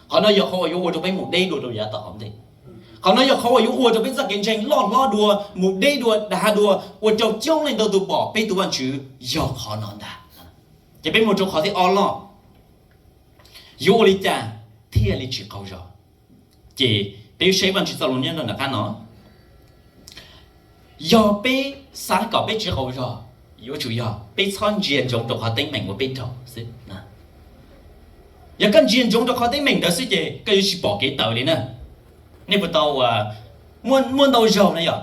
Qhov no yog qhov uas yuav ua rau peb mus deb dua rau yav tom hauv ntej. Qhov no yog qhov uas yuav ua rau peb txoj kev ntseeg loj hlob dua, mus deb dua, dav dua, ua rau coob leej ntau tus pom peb tus Vajtswv yog qhov no ntag. Ces peb mus rau qhov thib ob loj, yuav ua li cas thiaj li tsis qaug zog? Ces peb yuav saib Vajtswv txoj lus nyob rau nram qab no. Yog peb xav kom peb tsis qaug zog, yuav tsum yog peb txhob ntsia ntsoov rau qhov teeb meem uas peb raug xwb. Yog koj ntsia ntsoov rau qhov teeb meem ntawd xwb ces koj yuav tsis pom kev tawm li na. Nej puas tau, muaj ntau zaug na yog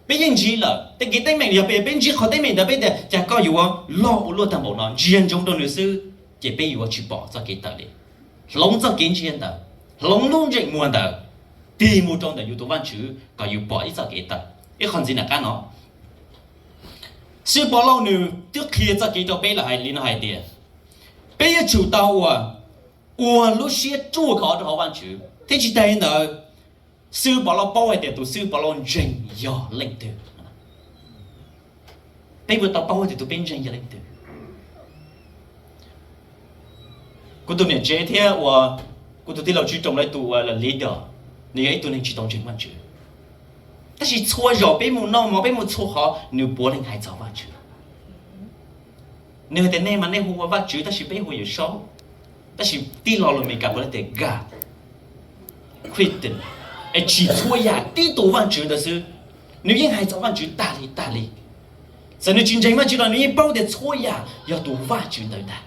peb yeej ntsib lawm tej kev teeb meem, yog peb ntsib qhov teeb meem ntawd peb tias cas koj yuav loj ua luaj tag npaum no, ntsia ntsoov rau nws xwb, ces peb yuav tsis pom txoj kev tawm li. Hloov txoj kev ntsia ntawd, hloov lub ntsej muag ntawd, tig mus rau ntawm yus tus Vajtswv kom yus pom ib txoj kev tawm. Ib qhov ntxiv nram qab no, Xib Pov Lauj nws twb qhia txoj kev rau peb lawm hais li no hais tias, peb yuav tsum tau ua, ua lub siab ruaj khov rau hauv Vajtswv thiab tsis tas li ntawd, Xib Pov Lauj paub hais tias tus Xib Pov Lauj ntseeg yog leej twg. Peb puas tau paub tias tus peb ntseeg yog leej twg? Kuv tus niam tsev thiab ua kuv tus tij laug Tswv Roos lawv tus ua leader, nws yog ib tug neeg tsis tau ntseeg Vajtswv. Tab sis txhua zaus peb mus noj mov, peb mus txhua qhov, nws puav leej hais txog Vajtswv. Nws hais tias nej mas nej hu ua Vajtswv tab sis peb hu Yawm Saub. Tab sis tij laug lus Amelikas puav leej tias God, Christian, es tsis txhua yam, tib tus Vajtswv ntawd xwb. Nws yeej hais txog Vajtswv tag li tag li. Txawm nws tsis ntseeg Vajtswv los nws yeej paub tias txhua yam yog tus Vajtswv ntawd ntag.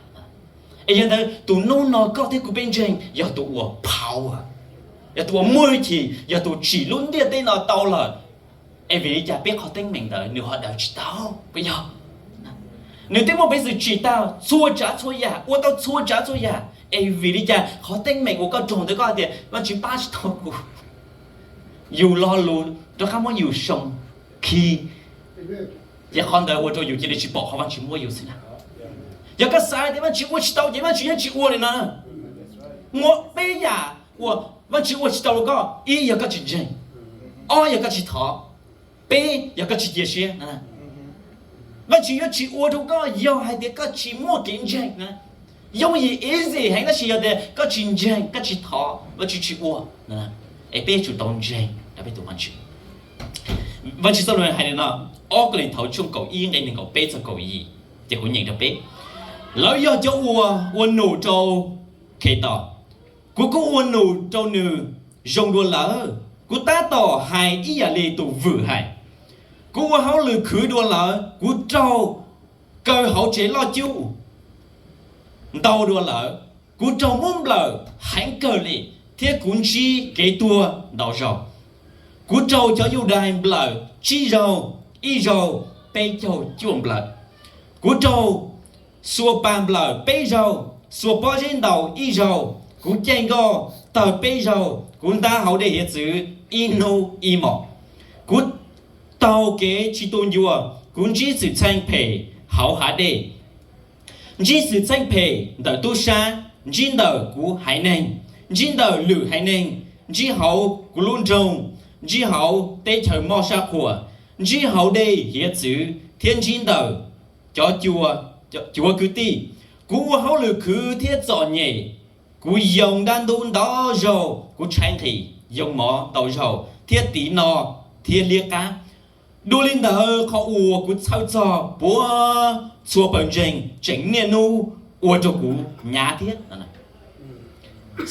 Es yog ntawd tus hnub no koj thiab kuv peb ntseeg yog tus uas power, yog tus uas muaj hwj chim, yog tus tsim lub ntiaj teb no tau lawm. Es vim li cas peb qhov teeb meem ntawd nws ho daws tsis tau? Puas yog? Nws twb muab peev xwm tsim tau txhua tsav txhua yam, ua tau txhua tsav txhua yam, es vim li cas qhov teeb meem uas koj raug ntawd koj hais tias Vajtswv pab tsis tau kuv? Yus lo lus rov qab muab yus soo khi, ces qhov ntawd ua rau yus cia li tsis pom qhov Vajtswv muab yus xwb na. Yog koj xav tias Vajtswv ua tsis tau ces Vajtswv yeej tsis ua li no. Muaj peb yam uas Vajtswv ua tsis tau rau koj, ib yog koj tsis ntseeg, ob yog koj tsis thov, peb yog koj tsis cia siab. Vajtswv yuav tsis ua rau koj yog hais tias koj tsis muaj kev ntseeg na. Yooj yim easy heev, tab sis yog tias koj tsis ntseeg, koj tsis thov, Vajtswv tsis ua. Es peb yuav tsum tau ntseeg rau peb tus Vajtswv. Vajtswv txoj lus hais li no, Ob Kauleethaus tshooj kaum ib nqe nees nkaum peb txog kaum yim, ces kuv nyeem rau peb. Lawv yog cov uas ua num rau Khetos, kuv kuj ua num rau nws zoo dua lawv. Kuv tab tom hais ib yam li tus vwm hais. Kuv ua hauj lwm khwv dua lawv, kuv raug kaw hauv tsev loj cuj ntau dua lawv. Kuv raug muab nplawm heev kawg li, thiab kuv ntsib kev tuag ntau zaus. Kuv raug cov Yudais nplawm tsib zaug, ib zaug peb caug cuaj nplawm. Kuv raug Xuas Pas nplawm peb zaug, xuas pob zeb ntaus ib zaug. Kuv caij nkoj tawg peb zaug, Kuv ntab hauv dej hiav txwv ib hnub ib hmos. Kuv taug kev tsis tu ncua, kuv ntsib xwm txheej phem hauv hav dej. Ntsib xwm txheej phem ntawm tub sab, ntsib ntawm kuv haiv neeg, ntsib ntawm lwm haiv neeg, ntsib hauv kuv lub nroog, ntsib hauv teb chaws moj sab qhua, ntsib hauv dej hiav txwv thiab ntsib ntawm cov cuav kwv tij. Kuv ua hauj lwm khwv thiab txom nyem, kuv yoo dab ntub ntau zaug, kuv tshaib nqhis yoo mov ntau zaug thiab tiv no thiab liab qab. Dua li ntawd, qhov uas kuv txhawj txog puav txhua pawg ntseeg tseem niaj hnub ua rau kuv nyav thiab.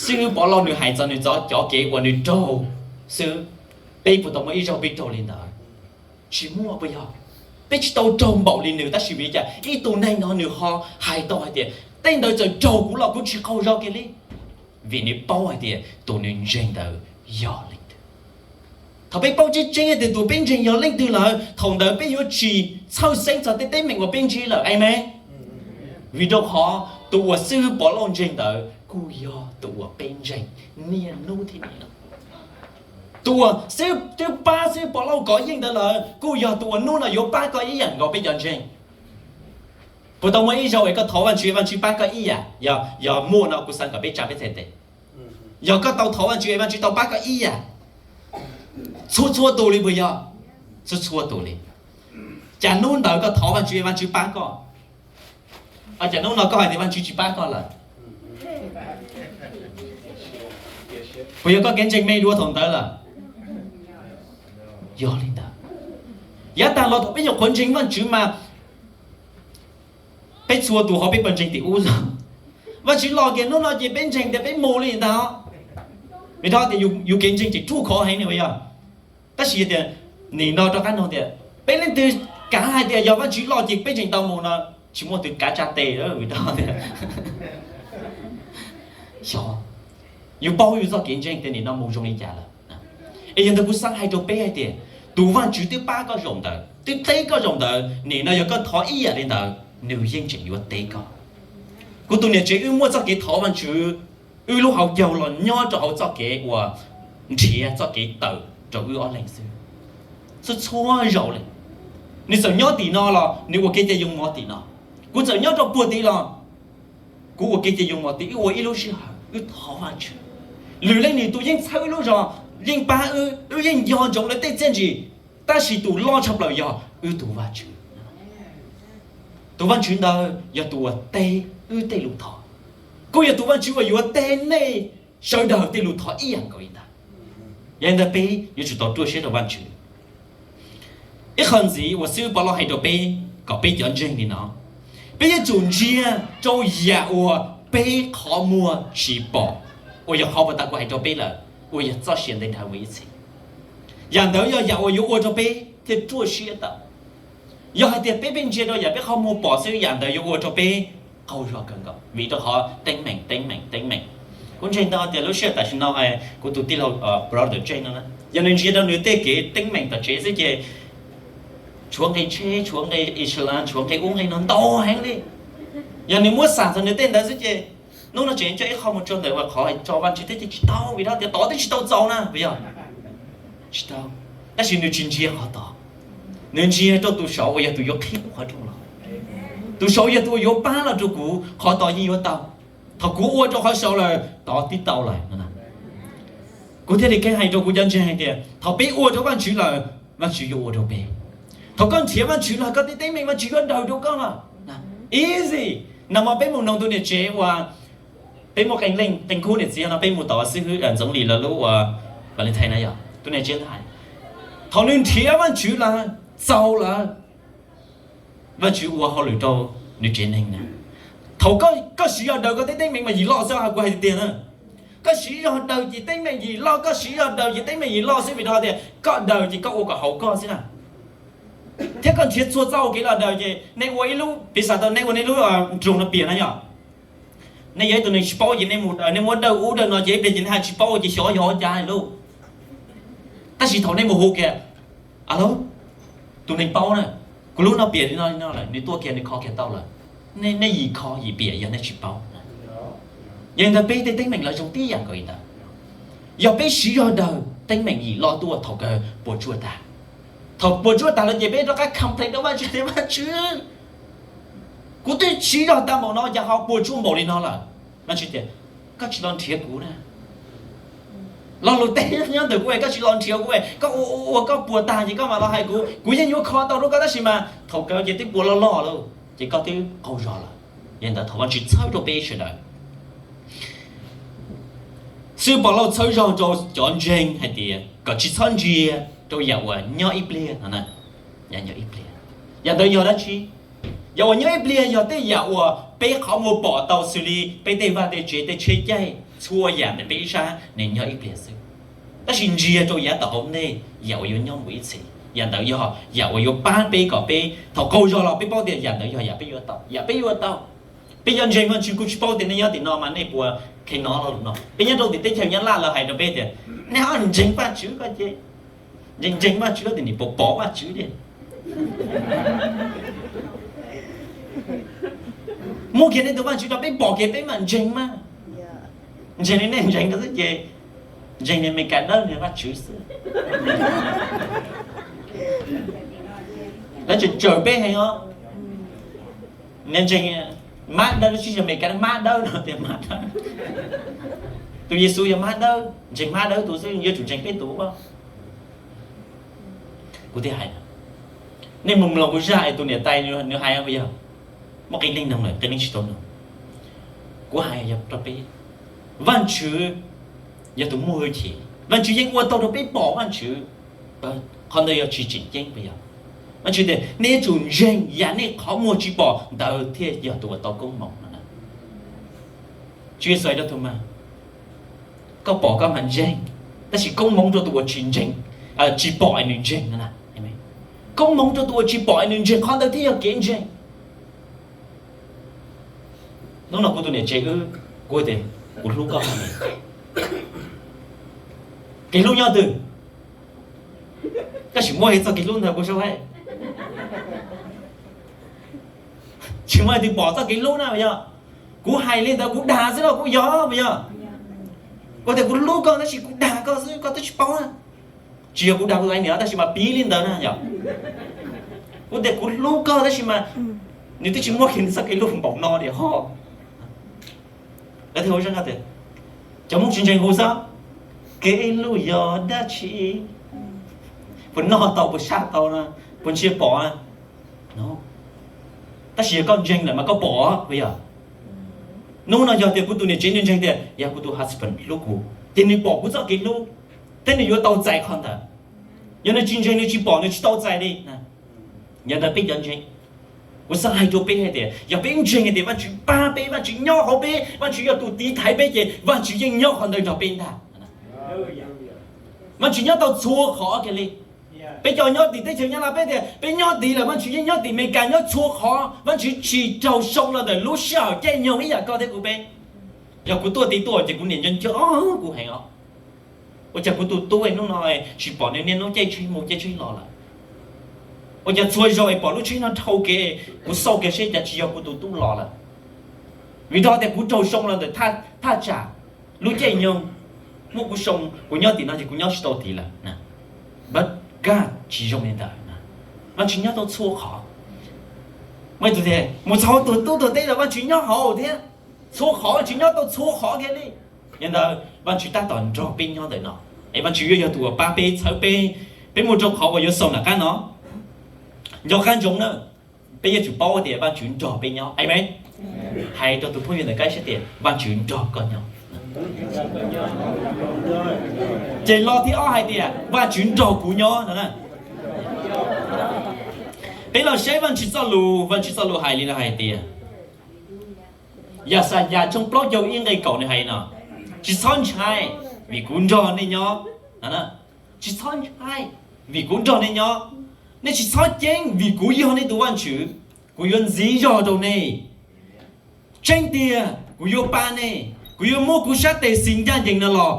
Xib hwb Pov Lauj nws hais txog nws cov kev uas nws raug xwb, peb puas tau muaj ib zaug peb raug li ntawd? Tsis muaj puas yog? Peb tsis tau raug npaum li nws, tab sis vim li cas ib tug neeg no nws ho hais tau hais tias tej ntawd txawm raug kuv los kuv tsis qaug zog kiag li? Vim nws paub hais tias tus nws ntseeg ntawd yog leej twg. Thaum peb paub tseeb tseeb tias tus peb ntseeg yog leej twg lawm, thaum ntawd peb yuav tsis txhawj xeeb txog tej teeb meem uas peb ntsib lawm. Amees. Vim rau qhov tus uas xib hwb Pov Lauj ntseeg ntawd kuj yog tus uas peb ntseeg niaj hnub thiab niaj hnub. Tus uas twb pab xib hwb Pov Lauj kov yeej ntawd lawm kuj yog tus uas hnub no yuav pab koj ib yam nkaus peb cov ntseeg. Puas tau muaj ib zaug es koj thov Vajtswv, Vajtswv pab koj ib yam? Yog muaj no kuv xav kom peb tsa peb txhais tes. Yog koj tau thov Vajtswv es Vajtswv tau pab koj ib yam? Txhua txhua tus li puas yog? Txhua txhua tus li. Cas hnub ntawd koj thov Vajtswv es Vajtswv pab koj, cas hnub no koj hais tias Vajtswv tsis pab koj lawm? Puas yog koj kev ntseeg me dua thaum ntawd lawm? Yog li ntawd, yav tag los thaum peb nyuam qhuav ntseeg Vajtswv mas peb txhua tus ho peb pawg ntseeg tim ub zog. Vajtswv los kiag hnub no ces peb ntseeg tias peb mus li ntag. Vim rau tias yus kev ntseeg ces ruaj khov heev ni puas yog? Tab sis yog tias nim no rov qab no tias peb leej twg kav hais tias yog Vajtswv los ces peb tseem tau mus no, tsis muaj tus kav tsa tes vim rau tias yus paub yus txoj kev ntseeg tias nim no mus zoo li cas lawm. Es yog ntawd kuv xav hais rau peb hais tias tus Vajtswv twb pab koj zaum ntawd, twb teb koj zaum ntawd, nim no yog koj thov ib yam li ntawd nws yeej tseem yuav teb koj. Kuv tus niam tsev wb muaj txoj kev thov Vajtswv, wb lub hauv caug los nyob rau hauv txoj kev uas nrhiav txoj kev tawm rau wb ob leeg xwb. Txhua txhua zaus li, nws txawm nyob tim no los nws ua kev cai yoo mov tim no, kuv txawm nyob rau puag tim los kuv ua kev cai yoo mov tim, wb ua ib lub sij hawm wb thov Vajtswv. Lwm leej lwm tus yeej txhawb wb lub zog, yeej pab wb, wb yeej nco ntsoov lawv tej txiaj ntsig, tab sis tus loj tshaj plaws yog wb tus Vajtswv. Tus Vajtswv ntawd yog tus uas teb wb tej lus thov, kuj yog tus Vajtswv uas yuav teb nej sawv daws tej lus thov ib yam nkaus li ntawd. Yog li ntawd peb yuav tsum tau ruaj siab rau Vajtswv. Ib qho ntxiv uas xib hwb Pov Lauj hais rau peb kom peb cov ntseeg li no, peb yuav tsum ntsia rau yam uas peb qhov muag tsis pom, uas yog qhov uas tas kuv hais rau peb lawm, uas yog txoj sia ntev dhawv mus ib txhis. Yam ntawd yog yam uas yuav ua rau peb thiaj ruaj siab tau. Yog hais tias peb pheej ntsia rau yam peb qhov muag pom xwb, yam ntawd yuav ua rau peb qaug zog kawg nkaus, vim rau qhov teeb meem, teeb meem, teeb meem. Kuv ntseeg tau tias lub sij hawm tam sim no kuv tus tij laug brother James no, yog nws ntsia rau nws tej kev teeb meem tom tsev xwb ces tshuav nqe tsheb, tshuav nqe issue, tshuav nqe ub nqe no ntau heev li. Yog nws muab xam txog nws tej ntawd xwb ces hnub no tseem coj ib qho mus rau ntawm uas qhov tso Vajtswv thiab ces tsis tau, vim rau tias tod twb tsis tau txaus na, puas yog? Tsis tau. Tab sis nws tsis ntsia qhov tod, nws ntsia rau tus saud uas yog tus yuav qhib kuv qhov rooj los. Tus saud yog tus uas yuav pab los rau kuv, qhov tod yeej yuav tau. Thaum kuv ua rau qhov saud lawm, tod twb tau lawm. Kuv thiaj li kheev hais rau kuv cov ntseeg hais tias thaum peb ua rau Vajtswv lawm, Vajtswv yuav ua rau peb. Thaum koj nrhiav Vajtswv lawm, koj tej teeb meem Vajtswv yuav daws rau koj lawm. Easy. Nag hmo peb mus noog tus niam tsev uas peb muaj qee leej qee khub niam txiv no, peb mus tom xib hwb Ntxoov Lis lawv lub uas Valentine na, yog tus niam tsev ntawd hais, thaum nws nrhiav Vajtswv lawm, txaus lawm, Vajtswv ua hauj lwm rau nws tsev neeg na. Thaum koj siv zog daws koj tej teeb meem mas yim loj xwb, kuv hais tiag tiag na. Koj siv zog daws ces teeb meem yim loj, koj siv zog daws ces teeb meem yim loj xwb, vim rau tias koj daws ces koj ua kom haum koj xwb na. Thiab koj nrhiav txhua txoj hau kev los daws ces nej ua ib lub, piv xam tau nej ua nej lub nroog no piam na yom. Nej yog ib tug neeg tsis paub ces nej mus, nej muab dawj ub dawj no ces ib pliag ces nej hais tsis paub ces xyov yog ua cas lauj. Tab sis thaum nej mus hu kiag, alo, tus neeg paub na, kuv lub no piam li no li no lawm, nws tuaj kiag nws kho kiag tau lawm. Nej yim kho yim piam yog nej tsis paub. Yog li ntawd peb tej teeb meem los zoo tib yam nkaus li ntawd. Yog peb siv zog daws teeb meem yim loj tuaj thaum kawg puas tsuaj tag. Thaum puas tsuaj tag lawm ces peb rov qab complain rau Vajtswv tias, Vajtswv, kuv twb siv zog tag npaum no cas ho puas tsuaj npaum li no lawm? Vajtswv tias, koj tsis los nrhiav kuv na. Lo lus teb nyob ntawm kuv, koj tsis los nrhiav kuv, koj ua ua ua koj puas tag ces koj mam los hais kuv, kuv yeej yuav kho tau rau koj, tab sis mas thaum kawg ces twb puas loj loj lawm ces koj twb qaug zog lawm. Yog li ntawd thov Vajtswv txhawb rau peb sawv daws. Xib hwb Pov Lauj txhawb zog rau cov ntseeg hais tias kom tsis txhob ntsia rau yam uas nyob ib pliag no na, yam nyob ib pliag. Yam ntawd yog dab tsi? Yam uas nyob ib pliag yog tej yam uas peb qhov muag pom tau xws li peb tej vaj tej tsev tej tsheb caij, txhua yam ntawm peb ib sab nws nyob ib pliag xwb. Tab sis ntsia rau yav tom hauv ntej, yam uas yuav nyob mus ib txhis, yam ntawd yog yam uas yuav pab peb kom peb thaum qaug zog los peb paub tias yam ntawd yog yam peb yuav tau, yam peb yuav tau. Peb cov ntseeg Vajtswv, kuv tsis paub tias nej nyob tim no mas nej puas kheev hnov lo lus no. Peb nyob rau tim teb chaws Nyab Laj lawv hais rau peb tias, nej ho ntseeg Vajtswv ko ces ntseeg, ntseeg Vajtswv tias nim pom pom Vajtswv li. Muab kiag nej tus Vajtswv rau peb pom kiag peb mam ntseeg mas. Ntseeg li nej ntseeg rau xwb ces ntseeg li Meskas dawb niag Vajtswv xwb. Lawv tseem tsawm peb heev os. Ntseeg mab dawb, tsis yog Meskas mab dawb no tias mab dawb. Tus Yexus yog mab dawb, ntseeg mab dawb tus xwb, yuav tsum ntseeg peb tus. Kuv thiaj hais, nej mus mloog kuv zaj es tus niam tais nws hais puas yog? Muaj qee leej nug lawm, qee leej tsis tau nug. Kuv hais yog rau peb, Vajtswv yog tus muaj hwj chim, Vajtswv yeej ua tau rau peb pom Vajtswv. Qhov ntawd yog tsis tseem ceeb puas yog? Vajtswv tias nej yuav tsum ntseeg yam nej qhov muag tsis pom ntawd thiaj yog tus uas tau koob hmoov no. Tswv Yexus hais rau Thomas, koj pom koj mam ntseeg, tab sis koob hmoov rau tus uas tsis ntseeg, tsis pom es nws ntseeg no na. Koob hmoov rau tus uas tsis pom es nws ntseeg, qhov ntawd thiaj yog kev ntseeg. Hnub no kuv tus niam tsev wb, kuv tias kuv hlub koj. Kev hlub nyob twg? Koj sim muab txoj kev hlub ntawd kuv saib. Tsis muaj leej twg pom txoj kev hlub na puas yog? Kuv hais li ntawd kuv dag xwb los kuv yog puas yog? Kuv tias kuv hlub koj tab sis kuv dag koj xwb koj twb tsis paub na. Tsis yog kuv dag kuv tus niam tab sis mas piv li ntawd na yog. Kuv tias kuv hlub koj tab sis mas nws twb tsis muaj kiag nws txoj kev hlub npaum no li ho. Lawv thiaj hu tias, cov Hmoob tsis ntseeg hu xwb, kev hlub yog dab tsi? Puas noj tau, puas saj tau na, puas ntsia pom na? Tab sis yog koj ntseeg lawm mas koj pom puas yog? Hnub no yog tias kuv tus niam tsev nws ntseeg tias yog kuv tus husband hlub kuv ces nws pom kuv txoj kev hlub, thiab nws yuav tau txais qhov ntawd. Yog nws tsis ntseeg nws tsis pom nws tsis tau txais li. Yog ntawd peb cov ntseeg, kuv xav hais rau peb hais tias yog peb ntseeg hais tias Vajtswv pab peb, Vajtswv nyob hauv peb, Vajtswv yog tus tiv thaiv peb ces Vajtswv yeej nyob qhov ntawd nrog peb ntag. Vajtswv nyob tau txhua qhov kiag li. Peb cov nyob tim teb chaws Nyab Laj peb tias peb nyob tid lawm, Vajtswv yeej nyob tim Amelikas, nyob txhua qhov. Vajtswv tsis raug zoo los ntawm lub sij hawm caij nyoog ib yam koj thiab kuv peb. Yog kuv tuaj tid tuaj ces kuv niam nco nco kuv heev os. Ua cas kuv tus tub hnub no tsis pom nws niaj hnub caij tsheb mus caij tsheb los lawm? Ua cas txhua zaus es pom lub tsheb no dhau kev, kuv xauj kiag seb cas tsis yog kuv tus tub los lawm? Vim rau tias kuv raug zoo los ntawm thaj tsam, lub caij nyoog muab kuv zoo, kuv nyob tim no ces kuv nyob tsis tau tid lawm. But God tsis zoo li ntawd. Vajtswv nyob tau txhua qhov. Mus txog tus tub tus teb los Vajtswv nyob hauv thiab. Txhua qhov Vajtswv nyob tau txhua qhov kiag li. Yog ntawd Vajtswv tab tom nrog peb nyob ntawm no, es Vajtswv yuav yog tus uas pab peb txhawb peb, peb mus rau qhov uas yuav xaus nram qab no. Nco qab ntsoov na, peb yuav tsum paub tias Vajtswv nrog peb nyob. Amen. Hais rau tus phooj ywg ntawm koj sab tias Vajtswv nrog koj nyob. Ces lo thib ob hais tias Vajtswv nrog kuv nyob no. Peb los saib Vajtswv txoj lus, Vajtswv txoj lus hais li no hais tias, Yaxayas tshooj plaub caug ib nqe kaum nws hais no, tsis txhob ntshai, vim kuv nrog nej nyob. Tsis txhob ntshai, vim kuv nrog nej nyob. Nej tsis txhob ceeb, vim kuv yog nej tus Vajtswv. Kuv yuav ntxiv zog rau nej. Tseeb tiag, kuv yuav pab nej, kuv yuav muab kuv sab tes xis ncaj ncees no los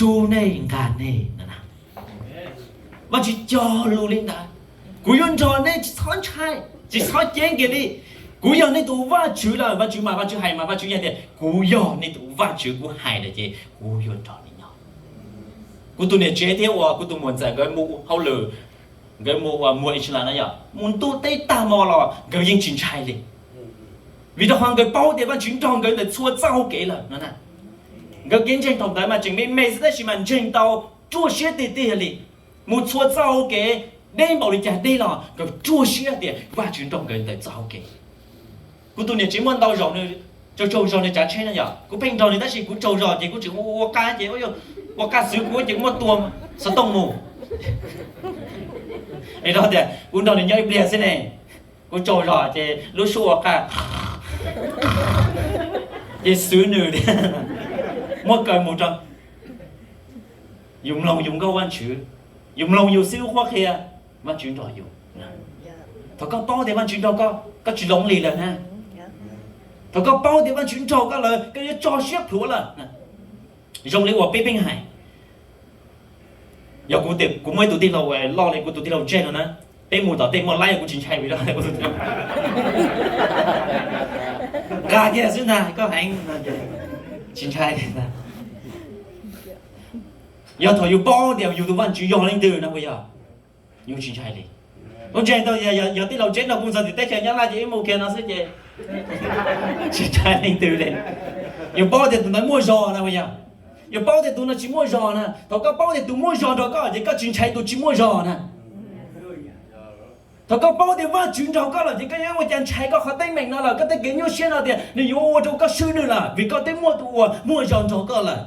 rub nej nqa nej. Vajtswv cog lus li ntawd, kuv yuav nrog nej, tsis txhob ntshai, tsis txhob ceeb kiag li. Kuv yog nej tus Vajtswv lawm. Vajtswv mas Vajtswv hais mas Vajtswv yeej tias kuv yog nej tus Vajtswv, kuv hais lawm ces kuv yuav nrog nej nyob. Kuv tus niam tsev thiab uas kuv tus muam ntxawm nkawd mus hauj lwm, nkawd mus ua muag Israel na yom, mus ntuj teb tag hmo los nkawd yeej tsis ntshai li. Vim rau qhov nkawd paub tias Vajtswv nrog nkawd ntawm txhua txoj hauv kev lawm no na. Nkawd kev ntseeg thaum ntawd mas tseem me me xwb tab sis mas ntseeg tau ruaj siab tiag tiag li. Mus txhua txoj hauv kev, deb npaum li cas deb los nkawd ruaj siab tias Vajtswv nrog nkawd ntawm txoj hauv kev. Kuv tus niam tsev muaj ntau zaus nws tsaug tsaug zog nws tsav tsheb na yom, kuv pheej nrog nws tab sis kuv tsaug zog ces kuv tseem ua ua qab ces ua qab xwb kuv ces kuv muab tua xov tooj mus. Li rau tias kuv nrog nws nyob ib pliag xwb ne, kuv tsaug zog ces lub suab ua qab ces xwb nws muab kaw mus rau. Yus mloog yus nkauj Vajtswv, yus mloog yus xib hwb qhuab qhia, Vajtswv nrog yus. Thaum koj paub tias Vajtswv nrog koj, koj tsis lonely lawm na. Thaum koj paub tias Vajtswv nrog koj lawm koj yuav tso siab plhuav lawm. Zoo li uas peb pheej hais, yog kuv tias kuv muaj ib tug tij laug loj li kuv tus tij laug James no na, peb mus tom tej muaj laib kuv tsis ntshai vim kuv tus tij laug nqa kiag xwb ntag koj heev, tsis ntshai li ntag. Yog thaum yus paub tias yus tus Vajtswv yog leej twg no puas yog, yus tsis ntshai li. Kuv ntseeg tau yog tij laug James no kuv txog tim teb chaws Nyab Laj ces wb mus kiag no xwb ces tsis ntshai leej twg li. Yus paub tias tus ntawd muaj zog na puas yog, yus paub tias tus no tsis muaj zog na. Thaum koj paub tias tus muaj zog nrog koj ces koj tsis ntshai tus tsis muaj zog na. Thaum koj paub tias Vajtswv nrog koj lawm ces koj yuav ua cas ntshai koj qhov teeb meem no lawm, koj tej kev nyuaj siab no tias nws yuav ua rau koj swb nws lawm vim koj twb muaj tus uas muaj zog nrog koj lawm.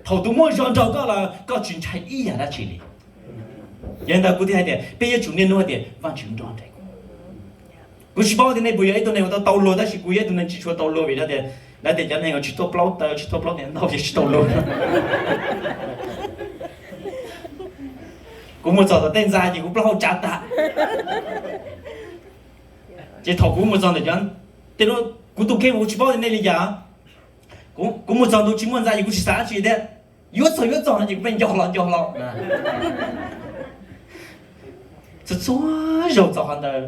Thaum tus muaj zog nrog koj lawm koj tsis ntshai ib yam dab tsi li. Yog li ntawd kuv thiaj hais tias peb yuav tsum niaj hnub tias Vajtswv nrog nraim kuv. Kuv tsis paub tias nej puas yog ib tug neeg uas tau tau luag tab sis kuv yog ib tug neeg tsis tshua tau luag vim tias lawv tias cov neeg uas tsis tuaj plaub taw tsis tuaj plaub niam ntau ces tsis tau luag. Kuv mus txog tom tej ntxa ces kuv plaub hau tsav tas. Ces thaum kuv mus txog ntawm cov, tej lub, kuv tus kheej kuv tsis paub tias nej li cas. Kuv mus txog ntu tsis muaj ntxa ces kuv tsis xav dab tsi thiab. Yuav txog yuav txog no ces kuv pheej nco hlo nco hlo. Txhua txhua zaus txog qhov ntawd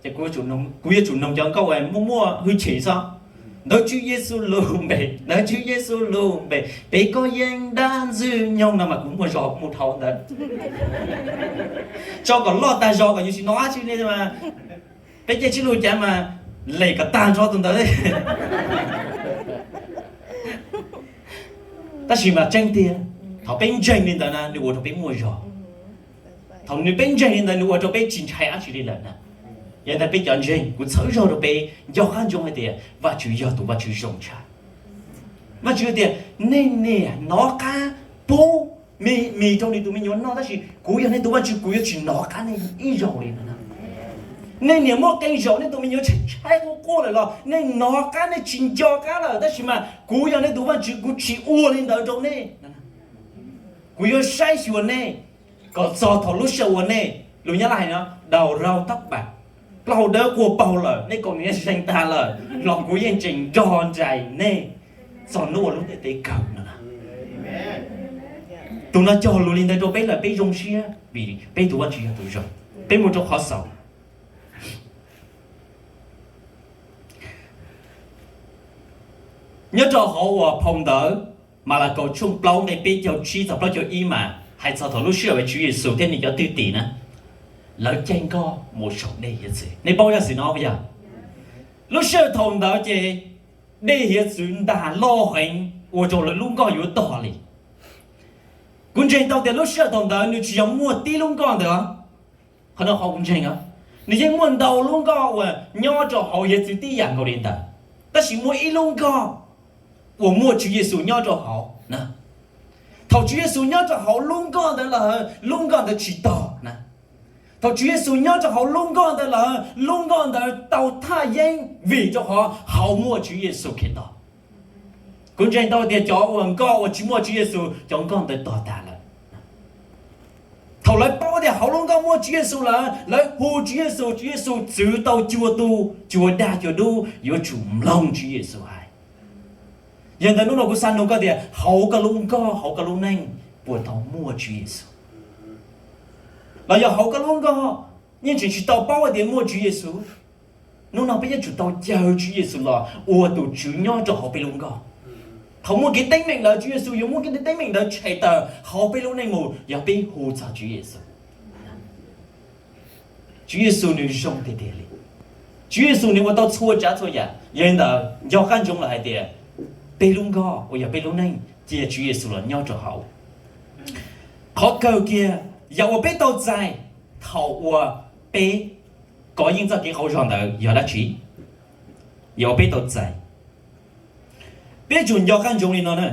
ces kuv yuav tsum noog cov nkauj uas muaj muaj hwj chim xwb. Ntawv Tswv Yexus lub npe, ntawv Tswv Yexus lub npe, peb koj yeej dab ntxwg nyoog no mas kuv muaj zog kuv mus dhau ntawd. Tso kom loj tag zog kom yus tsis hnov dab tsi li mas peb caij tsis lug cav mas lem kom tag nrho tus ntawd. Tab sis mas tseeb tiag, thaum peb ntseeg li ntawd na nws ua rau peb muaj zog. Thaum nws peb ntseeg li ntawd nws ua rau peb tsis ntshai dab tsi li lawm na. Yog ntawd peb cov ntseeg kuv txhawb zog rau peb nco qab ntsoov hais tias Vajtswv yog tus Vajtswv zoo tshaj. Vajtswv tias nej niam hnov qab pub mis rau nws tus me nyuam noj tab sis kuv yog nej tus Vajtswv kuv yuav tsis hnov qab nej ib zaug li no. Nej niam muaj qee zaum nej tus me nyuam tshaib quaj quaj lawm los nej hnov qab nej tsis nco qab lawm tab sis mas kuv yog nej tus Vajtswv kuv tsis ua li ntawd rau nej. Kuv yuav saib xyuas nej kom txog thaum lub sij hawm uas nej, lus Nyab Laj hais no đầu rau tóc bạc, plaub hau dawb quag paug lawm nej kaum niam zeeg tag lawm los kuv yeej tseem nrog nraim nej txog hnub uas lub ntiaj teb kawg no na. Tus no cog lus li ntawd rau peb lawm peb zoo siab vim peb tus Vajtswv yog tus zoo. Peb mus rau qhov xaus. Nyob rau hauv uas phau ntawv Malakaus tshooj plaub nqe peb caug tsib txog plaub caug ib mas hais txog thaum lub sij hawm uas Tswv Yexus thiab nws cov thwj tim na, lawv caij nkoj mus saum dej hiav txwv. Nej paub zaj xwm no puas yog? Lub sij hawm thaum ntawd ces dej hiav txwv ntag loj heev ua rau lawv lub nkoj yuav tog li. Kuv ntseeg tau tias lub sij hawm thaum ntawd nws tsis yog muaj tib lub nkoj ntawd. Qhov no qhov kuv ntseeg, nws yeej muaj ntau lub nkoj uas nyob rau hauv hiav txwv tib yam nkaus li ntawd, tab sis muaj ib lub nkoj uas muaj Tswv Yexus nyob rau hauv na. Thaum Tswv Yexus nyob rau hauv lub nkoj ntawd lawm, lub nkoj ntawd tsis tog na. Thaum Tswv Yexus nyob rau hauv lub nkoj ntawd lawm, lub nkoj ntawd tau thaj yeeb vim rau qhov hauv muaj Tswv Yexus Khetos. Kuv ntseeg tau tias cov uas nkoj uas tsis muaj Tswv Yexus, cov nkoj ntawd tog tag lawm. Thaum lawv paub tias hauv lub nkoj muaj Tswv Yexus lawm, lawv hu Tswv Yexus, Tswv Yexus txwv tau cuag tu, cuag dag cuag dub, yuav tsum mloog Tswv Yexus hais. Yog ntawd hnub no kuv xav nug koj tias hauv koj lub nkoj, hauv koj lub neej puas tau muaj Tswv Yexus? Los yog hauv koj lub nkoj yeej tseem tsis tau paub hais tias muaj Tswv Yexus? Hnub no peb yuav tsum tau caw Tswv Yexus los ua tus Tswv nyob rau hauv peb lub nkoj. Thaum muaj kev teeb meem ntawd, Tswv Yexus yuav muab kev teeb meem ntawd tshem tawm hauv peb lub neej mus yog peb hu txog Tswv Yexus. Tswv Yexus nws zoo tiag tiag li. Tswv Yexus nws ua tau txhua tsav txhua yam. Yog li ntawd nco qab ntsoov lawm hais tias peb lub nkoj uas yog peb lub neej cia Tswv Yexus los nyob rau hauv. Qhov kawg kiag, yam uas peb tau txais thaum uas peb kov yeej txoj kev qaug zog ntawd yog dab tsi? Yam uas peb tau txais, peb tsum nco qab ntsoov li no na: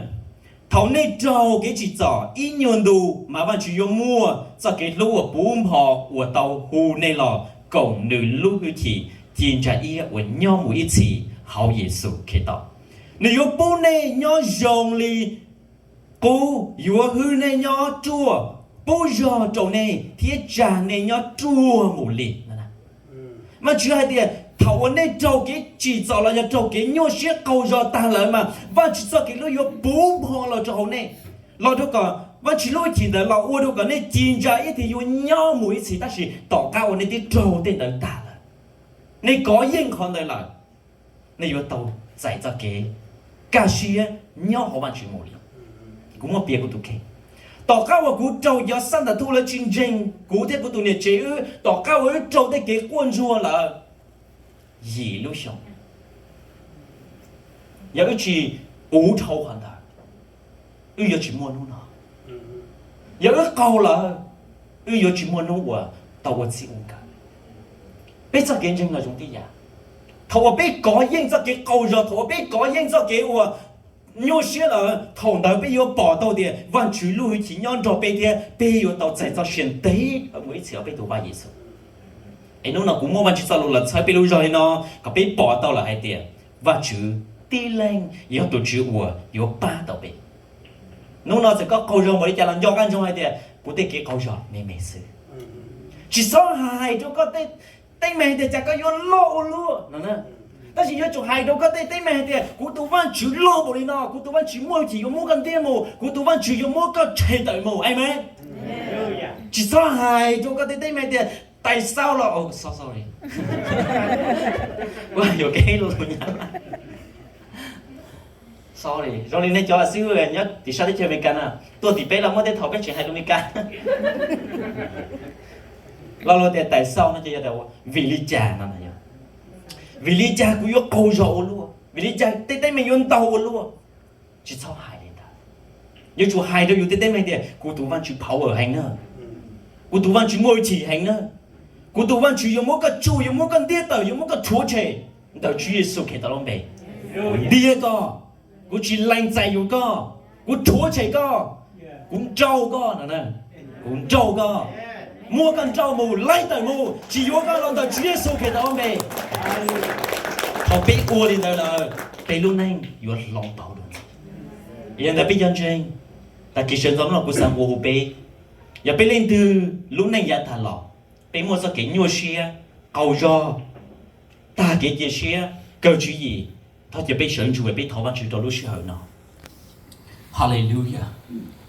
Thaum nej raug kev tsim txom ib nyuag ntu, mas Vajtswv yuav muaj txoj kev hlub uas puv npo uas tau hu nej los koom nws lub hwj chim ci ntsa iab uas nyob mus ib txhis hauv Yexus Khetos. Nws yuav pub nej nyob zoo li qub, yuav hwb nej nyob ruaj, pub zog rau nej thiab tsa nej nyob ruaj mus li. Vajtswv hais tias thaum uas nej raug kev tsim txom los yog raug kev nyuaj siab qaug zog tag lawm mas Vajtswv txoj kev hlub yuav puv npo los rau hauv nej, los rau kom Vajtswv lub hwj chim ntawd los ua rau kom nej ci ntsa iab thiab yuav nyob mus ib txhis. Tab sis tom qab uas nej twb raug tej ntawd tag lawm, nej kov yeej qhov ntawd lawm, nej yuav tau txais txoj kev kaj siab nyob hauv Vajtswv mus li. Kuv muab piav kuv tus kheej. Tom qab uas kuv raug cov xab ntas thuj lawv tsis ntseeg kuv thiab kuv tus niam tsev wb, tom qab uas wb raug tej kev quaj ntsuag lawm yim lub xyoo, yog wb tsis puv dhau qhov ntawd, wb yuav tsis muaj hnub no. Yog wb qaug lawm, wb yuav tsis muaj hnub uas tau ua txij ua nkawm. Peb txoj kev ntseeg los zoo tib yam. Thaum uas peb kov yeej txoj kev qaug zog, thaum uas peb kov yeej txoj kev uas nyuaj siab lawm, thaum ntawd peb yuav pom tau tias Vajtswv lub hwj chim nyob nrog peb thiab peb yuav tau txais txoj sia ntev mus ib txhis hauv peb tus Vaj Yexus. Es hnub no kuv muab Vajtswv txoj lus los txhawb peb lub zog li no kom peb pom tau lawm hais tias Vajtswv tib leeg yog tus Tswv uas yuav pab tau peb. Hnub no txawm koj qaug zog npaum li cas los nco qab ntsoov hais tias kuv tej kev qaug zog me me xwb. Tsis txhob hais rau koj tej teeb meem tias cas koj yuav loj ua luaj no. Tab sis yuav tsum hais rau koj tej teeb meem hais tias kuv tus Vajtswv loj npaum li no, kuv tus Vajtswv muaj hwj chim yuav muab koj ntiab mus, kuv tus Vajtswv yuav muab koj tshem tawm mus. Amees. Tsis txhob hais rau koj tej teeb meem tias tais xau los, sorry, yuam kev lus Nyab Laj. Sorry, zoo li nej cov xib hwb nyob tim sab teb chaws Amelikas na, tuaj tim peb los muaj tej thaum peb tseem hais lus Amelikas. Lo lus tias tais xau no ces yog vim li cas no. Vim li cas kuv yuav qaug zog ua luaj? Vim li cas tej teeb meem yuav ntaug ua luaj? Tsis txhob hais li ntawd. Yuav tsum hais rau yus tej teeb meem tias kuv tus Vajtswv power heev na, kuv tus Vajtswv muaj hwj chim heev na, kuv tus Vajtswv yuav muab koj tsuj, yuav muab koj ntiab tawm, yuav muab koj rhuav tshem ntawm Tswv Yexus Khetos lub npe. Kuv ntiab koj, kuv tsis lees txais yuav koj, kuv rhuav tshem koj, kuv nrauj koj no, kuv nrauj koj, muab koj nrauj mus, laij tawm mus, tsis yuav koj los ntawm Tswv Yexus Khetos lub npe. Thaum peb ua li ntawd lawm, peb lub neej yuav hloov pauv dua. Yog li ntawd peb cov ntseeg, tag kis sawv ntxov no kuv xav nqua hu peb, yog peb leej twg lub neej yav tag los peb muaj txoj kev nyuaj siab, qaug zog, tag kev cia siab, kawg tswv yim, thov cia peb sawv ntsug peb thov Vajtswv rau lub sij hawm no. Hallelujah.